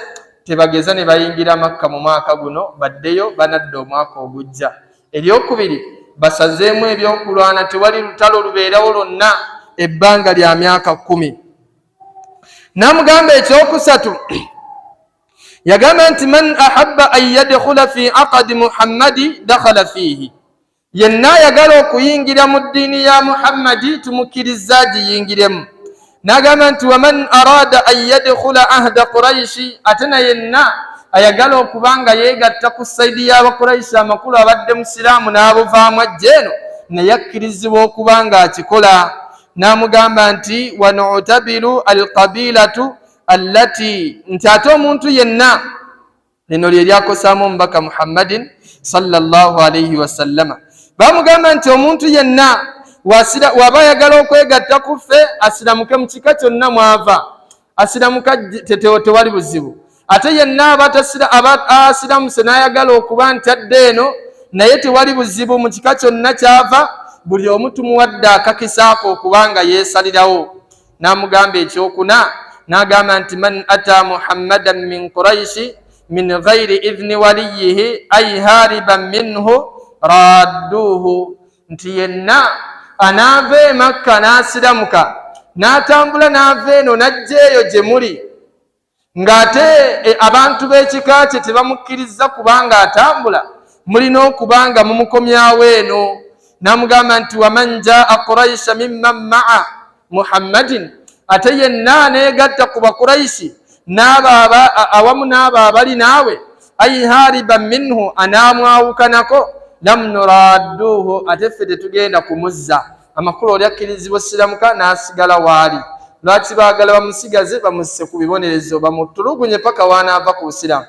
tebageza ne bayingira Makka mu mwaka guno, baddeyo banadda omwaka ogujja. Eryokubiri, basazeemu ebyokulwana, tewali lutalo lubeerawo lwonna ebbanga lya myaka 10. N'amugamba ekyokusatu, yagamba nti man ahabba an yadkhula fi aqadi Muhammadi dakhala fiihi, yenna ayagala okuyingira mu ddiini ya Muhammadi tumukkiriza agiyingiremu. N'agamba nti waman arada an yadkhula ahda Quraishi, ate na yenna ayagala okuba nga yeegatta ku saidi y'Abakuraishi, amakulu abadde musiraamu n'abuvaamu ajja eno, naye akkirizibwa okuba nga akikola. N'amugamba nti wanutabiru alqabilatu allati, nti ate omuntu yenna, lino lye lyakosaamu omubaka Muhammadin sallallahu alaihi wasallama, bamugamba nti omuntu yenna waba ayagala okwegatta ku ffe asiramuke mu kika kyonna mwava, asiramuka tewali buzibu. Ate yenna aba asiramuse n'ayagala okuba nti adda eno, naye tewali buzibu, mu kika kyonna kyava, buli omu tumuwadde akakisaako okuba nga yeesalirawo. N'amugamba ekyokuna, n'agamba nti man ata Muhammadan min Quraishi min ghairi idhni waliyihi ay hariban minhu radduuhu, nti yenna anaava e Makka n'asiramuka n'atambula n'ava eno n'ajja eyo gye muli, ng'ate abantu b'ekika kye tebamukkirizza kubanga atambula, mulina okuba nga mumukomyawo eno. N'amugamba nti waman jaa Quraisha mimman maa Muhammadin, ate yenna aneegatta ku Bakuraishi awamu n'abo abali naawe, ai hariban minhu, anaamwawukanako, lam nuradduuhu, ate ffe tetugenda kumuzza. Amakulu oli akkirizibwa osiramuka n'asigala waali. Lwaki baagala bamusigaze? Bamusse ku bibonerezo, bamutulugunye paka wanaava ku busiraamu.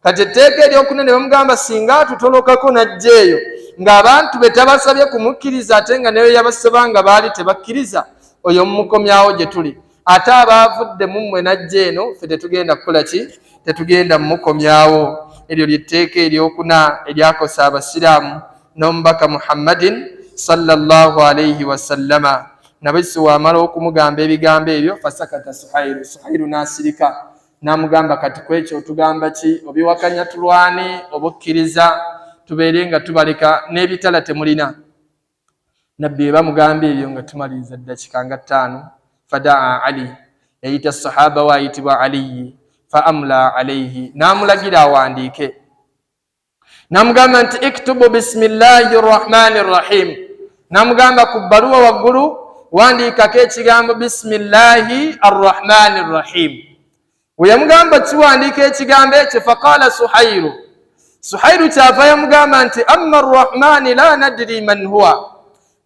Kati etteeka eryokuna ne bamugamba singa atutolokako n'ajja eyo ng'abantu be tabasabye kumukkiriza, ate nga neyo yabasaba nga baali tebakkiriza, oyo mumukomyawo gye tuli. Ate abaavudde mu mmwe n'ajja eno, ffe tetugenda kukola ki? Tetugenda mumukomyawo. Eryo lyetteeka eryokuna eryakosa abasiraamu n'omubaka Muhammadin sallallahu alaihi wasallama. Nabisi wamala okumugamba ebigambo ebyo, fasakata Suhairu, Suhairu n'asirika. N'amugamba kati kwekyo otugamba ki? Obiwakanya tulwane obukkiriza tubeere nga tubaleka n'ebitala temulina? Nabbi bwe bamugamba ebyo, nga tumaliriza ddakika nga 5, fadaa Ali, yayita sahaba we ayitibwa Aliyi, fa amla alaihi, n'amulagira awandiike. N'amugamba nti iktubu bisimillahi rrahmani rrahim. N'amugamba ku bbaluwa waggulu wandiikako ekigambo bisimillahi arrahmani rrahim. We yamugamba kiwandiika ekigambo ekyo, faqala Suhairu, Suhairu kyava yamugamba nti amma rrahmani la nadiri man huwa,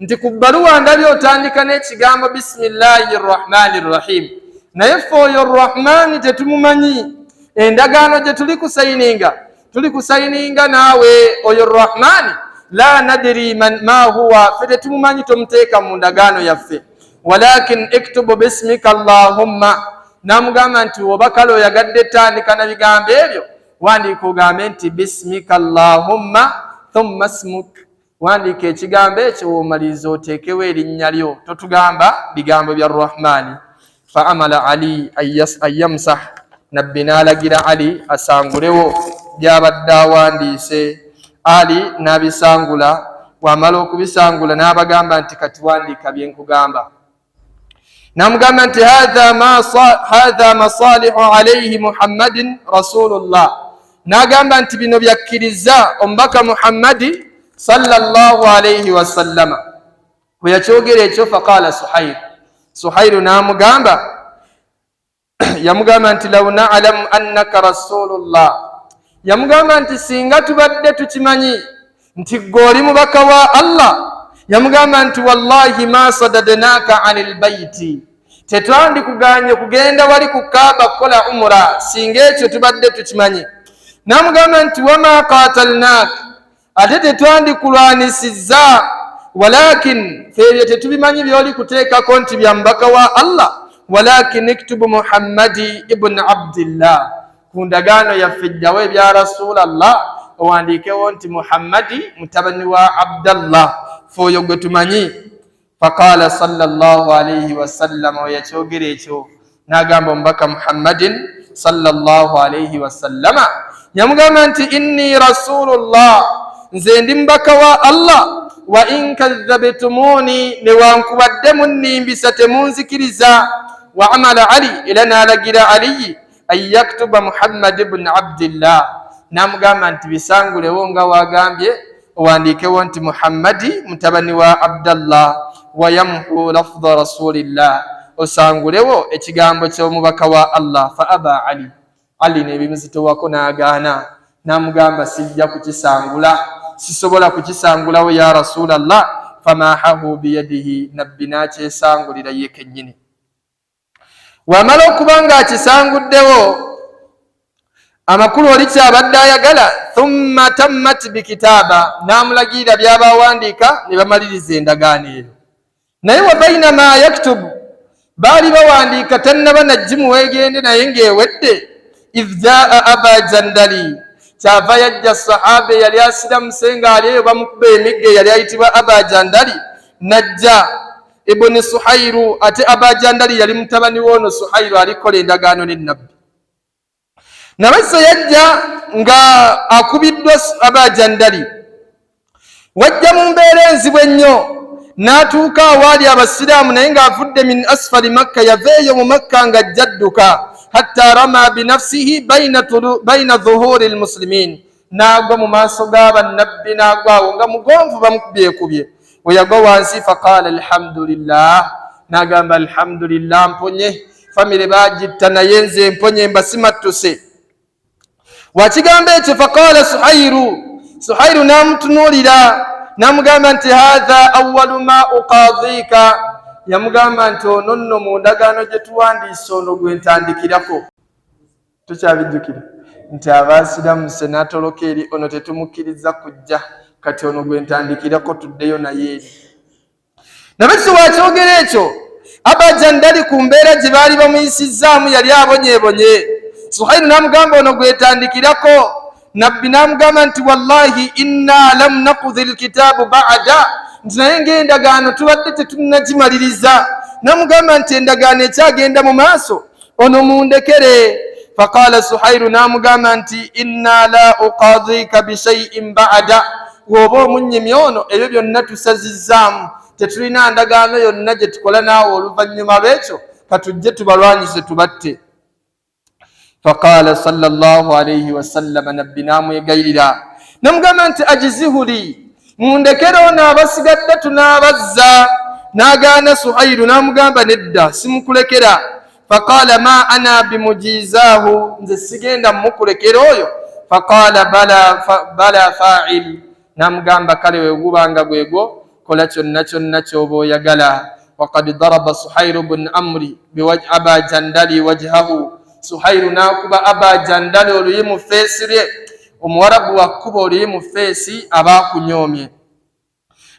nti ku bbaluwa ndabye otandika n'ekigambo bisimillahi rrahmani rrahim, naye ffe oyo Rrahmani tetumumanyi. Endagaano gye tuli kusayininga, tuli kusayininga naawe, oyo Rrahmani la nadiri ma huwa, ffe tetumumanyi, tomuteeka mu ndagaano yaffe. Walakin iktubu bismika Allahumma. N'amugamba nti oba kale oyagadde tandika na bigambo ebyo, wandiika ogambe nti bismika Allahumma thumma smuk, wandiika ekigambo ekyo, womaliriza oteekewo erinnya lyo, totugamba bigambo bya Rrahmani. Fa amala Ali anyamsah, nabbi n'alagira Ali asangulewo byabadde awandiise. Ali n'abisangula. Wamala okubisangula n'abagamba nti kati wandiika byenkugamba. N'amugamba nti hatha masalihu alaihi Muhammadin rasulullah, n'agamba nti bino byakkiriza omubaka Muhammadi sallallahu alaihi wasallama. Bwe yakyogera ekyo, faqala Suhairu, Suhairu n'amugamba, yamugamba nti law nalamu annaka rasulullah, yamugamba nti singa tubadde tukimanyi nti gwe oli mubaka wa Allah, yamugamba nti wallahi ma sadadnaka ani lbaiti, tetwandikuganye kugenda wali ku Kaaba kukola umura singa ekyo tubadde tukimanyi. N'amugamba nti wama katalnak, ate tetwandikulwanisizza, walakin fe ebyo tetubimanyi byoli kuteekako nti bya mubaka wa Allah, walakin iktubu Muhammadi ibuni Abdillah. Ku ndagaano yaffe jjawo ebya rasulallah, Owandiikewo nti Muhammadi mutabani wa Abdallah, fe oyo gwe tumanyi. Faqala sallallahu alaihi wasallama, weyakyogera ekyo n'agamba omubaka Muhammadin sallallahu alaihi wasallama, yamugamba nti inni rasulullah, nze ndi mubaka wa Allah, wa in kadhabtumuni, newankubadde munnimbisa temunzikiriza. Wa amala Ali, era n'alagira Aliyi an yaktuba Muhammad bni Abdillah, n'amugamba nti bisangulewo nga wagambye, owandiikewo nti Muhammadi mutabani wa Abdallah, wayamhu lafdha rasulillah, osangulewo ekigambo ky'omubaka wa Allah. Fa aba Ali, Ali nebimuzitowako n'agaana, n'amugamba sijja kukisangula, sisobola kukisangulawo ya rasulallah. Famahahu biyadihi, nabbi n'akyesangulira ye kennyini. Wamala okuba ng'akisanguddewo, amakulu oli kyabadde ayagala, thumma tammat bikitaaba, n'amulagirira byaba awandiika ne bamaliriza endagaano eyo. Naye wa bainama yaktubu, baali bawandiika, tannaba najjimuweegende naye ng'ewedde, idh jaa aba jandali, kyava yajja sahaba eyali asiramuse ng'ali eyo bamukuba emigga, eyali ayitibwa aba jandali, najja ibuni Suhairu. Ate Abajandali yali mutabani woono Suhairu alikola endagaano ne Nabbi. Nabassa yajja nga akubiddwa Abajandali, wajja mu mbeera enzibu ennyo, n'atuuka awaali abasiraamu, naye ng'avudde min asfali Makka, yava eyo mu Makka ng'ajja adduka, hatta rama binafsihi baina dhuhuri lmuslimin, n'agwa mu maaso ga bannabbi, n'agwa awo nga mugonvu bamukubyekubye. We yagwa wansi, faqala alhamdulillah, n'agamba alhamdulillah, mponye, famire bagitta naye nze mponye, mbasimattuse. Wakigamba ekyo, faqala Suhairu, Suhairu n'amutunuulira n'amugamba nti hatha awalu ma uqadhiika, yamugamba nti ono nno mu ndagaano gye tuwandiise ono gwe ntandikirako. Tukyabijjukira nti abaasiramuse n'atoloka eri ono tetumukkiriza kujja, kati ono gwe ntandikirako, tuddeyo naye eri. Nabekisi wakyogera ekyo, Abajandali ku mbeera gye baali bamuyisizzaamu yali abonyeebonye. Suhairu n'amugamba ono gwetandikirako. Nabbi n'amugamba nti wallahi inna lam nakudhi lkitaabu bada, nti naye ng'endagaano tubadde tetunnagimaliriza. N'amugamba nti endagaano ekyagenda mu maaso, ono mundekere. Faqala Suhairu, n'amugamba nti inna la uqadhika bishaiin bada, woba omunnyimya ono ebyo byonna tusazizzaamu, tetulina ndagaano yonna gye tukola naawe oluvannyuma lw'ekyo, katujje tubalwanyise tubatte. Faqala sallallahu alaihi wasallama, nabbi n'amwegayirira namugamba nti ajizihuli, mundekere ono, abasigadde tunaabazza. N'agaana Suhairu, n'amugamba nedda, simukulekera. Faqala ma ana bimujizaahu, nze sigenda mukulekera oyo. Faqala bala, bala fa'il, n'amugamba kale wegubanga gwegwo, kola kyonna kyonna ky'oba oyagala. Wakad daraba Suhairu bun Amri aba Jandali wajhahu, Suhairu n'akuba aba Jandali oluyi mu feesi lye. Omuwarabu wakkuba oluyi mu feesi aba akunyoomye.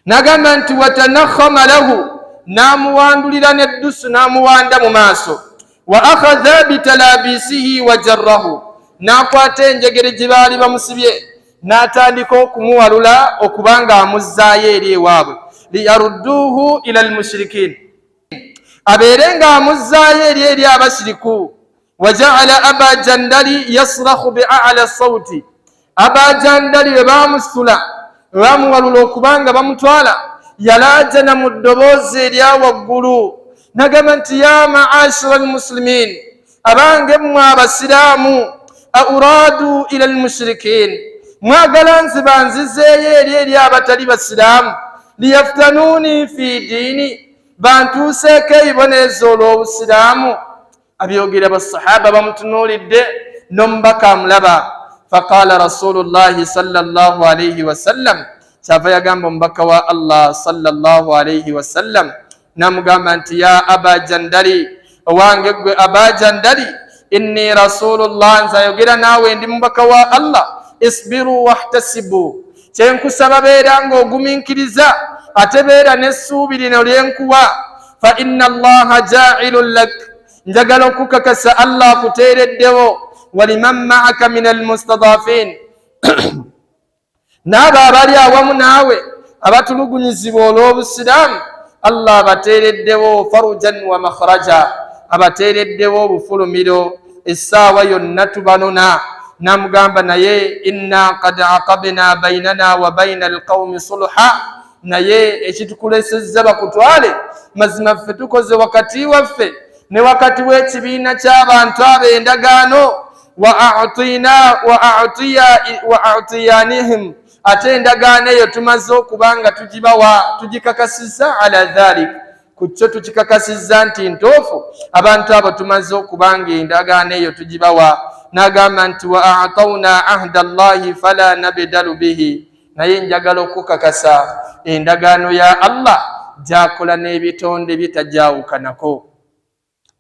N'agamba nti watanakhama lahu, n'amuwandulira n'eddusu n'amuwanda mu maaso. Wa akhadha bitalabisihi wa jarrahu, n'akwata enjegere gye baali bamusibye n'atandika okumuwalula okuba nga amuzzaayo eri ewaabwe, liyarudduuhu ila almushirikin, abeere ng'amuzzaayo eri eri abashiriku. Wajaala aba jandali yasrakhu bi ala sauti, aba jandali bwe bamusitula, bwe bamuwalula okuba nga bamutwala, yalaajana mu ddoboozi erya waggulu nagamba nti ya maashira almuslimin, abange mmwe abasiraamu, auradu ila almushrikin, mwagala nze banzizeeyo eri eri abatali basiraamu, liyaftanuuni fi diini, bantuuseeko ebibonerezo olw'obusiraamu. Abyogera basahaba bamutunuulidde n'omubaka amulaba. Faqala rasulullahi sallallahu alaihi wasallam, kyava yagamba omubaka wa Allah sallallahu alaihi wasallam namugamba nti ya aba jandali, owange gwe aba jandali, inni rasulullah, nze ayogera naawe ndi mubaka wa Allah, isbiru wahtasibu, kyenkusaba beera ng'ogumiikiriza, ate beera n'essuubi lino lyenkuwa, fa inna allaha jailun lak, njagala okukakasa Allah akuteereddewo, waliman maaka min almustadafin. N'abo abali awamu naawe abatulugunyizibwa olw'obusiraamu, Allah abateereddewo farujan wa makhraja, abateereddewo obufulumiro essaawa yonna tubanona. Namugamba naye inna kad aqabna bainana wa baina alqaumi suluha, naye ekitukulesezza bakutwale, mazima ffe tukoze wakati waffe ne wakati w'ekibiina ky'abantu abo endagaano, wa atiyanihim, ate endagaano eyo tumaze okuba nga tugibawa, tugikakasizza, ala dhalik, ku kyo tukikakasizza nti ntuufu, abantu abo tumaze okuba nga endagaano eyo tugibawa. N'agamba nti wa atauna ahda llahi fala nabdalu bihi, naye njagala okukakasa endagaano ya Allah gyakola n'ebitonde byetajawukanako.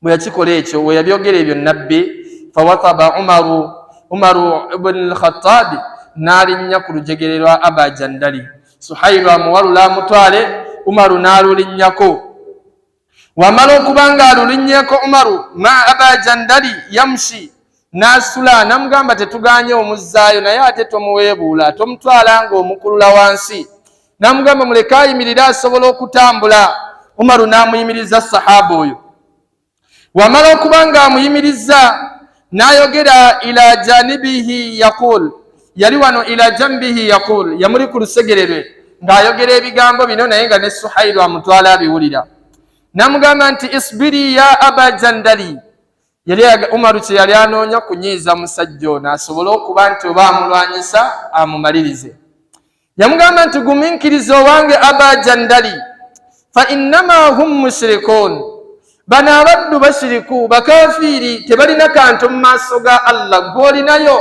Bwe yakikola ekyo, we yabyogera ebyo nabbi, fawataba Umaru, Umaru ibn Lkhatabi n'alinnya ku lujegere lwa Aba Jandali. Suhailu amuwalula amutwale, Umaru n'alulinnyako. Wamala okuba nga alulinnyeko Umaru ma Aba Jandali yamshi, n'asula, namugamba tetuganye omuzzaayo, naye ate tomuweebuula, tomutwala ng'omukulula wansi. Namugamba muleke ayimirire, asobola okutambula. Umaru n'amuyimiriza sahaba oyo. Wamala okuba ng'amuyimiriza n'ayogera ila janibihi yaqul, yali wano ila jambihi yaqul, yamuli ku lusegere lwe ng'ayogera ebigambo bino, naye nga ne Suhailu amutwala abiwulira. N'amugamba nti isbiri ya Aba Jandali. Yali Umaru kye yali anoonya kunyiiza musajja ono asobole okuba nti oba amulwanyisa amumalirize. Yamugamba nti guminkiriza owange Aba Jandali, fa innama hum mushrikun, bano abaddu bashiriku, bakafiiri, tebalina kantu mu maaso ga Allah. Gwolinayo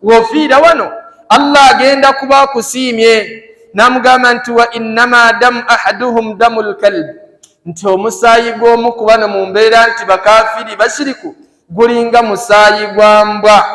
wofiira wano Allah agenda kuba akusiimye. N'amugamba nti wa innama damu ahaduhum damu lkalb, nti omusaayi gw'omu ku bano mu mbeera nti bakafiiri bashiriku gulinga musaayi gwa mbwa.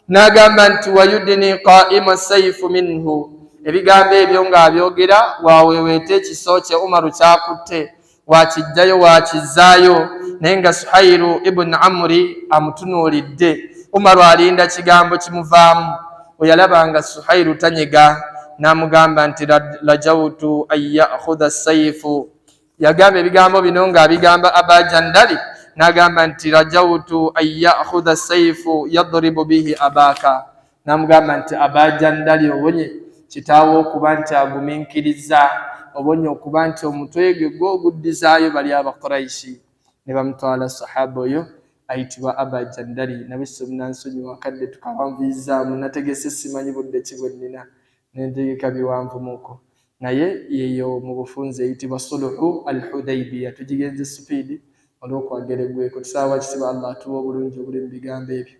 N'agamba nti wayudini qaima saifu minhu. Ebigambo ebyo ng'abyogera waweweeta ekiso kye Umaru kyakutte, wakijjayo wakizzaayo, naye nga Suhairu ibn Amuri amutunuulidde. Umaru alinda kigambo kimuvaamu. Weyalaba nga Suhairu tanyega, n'amugamba nti rajautu an yakhudha saifu. Yagamba ebigambo bino ng'abigamba Aba Jandali, n'agamba nti rajautu an yakhudha saifu yadribu bihi abaka. N'amugamba nti Aba Jandali, owonye kitaawo okuba nti agumiikiriza, obonye okuba nti omutwe gwe gwo oguddizaayo bali Abakuraishi. Ne bamutwala sahaba oyo ayitibwa Aba Jandali. Nabisse munansonyiwa akadde tukawanvuyizaamu, nategese simanyi budde ki bwe nnina, nentegeka biwanvumuko, naye yeyo mu bufunze eyitibwa suluhu al Hudaibiya. Tugigenze supiidi olw'okwagala eggweko. Tusaba wakitiibwa Allah atuwa obulungi obuli mu bigambo ebyo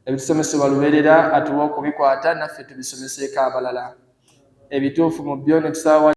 ebitusomesebwa lubeerera, atuwa okubikwata naffe tubisomeseeko abalala ebituufu mu byo ne tusaba.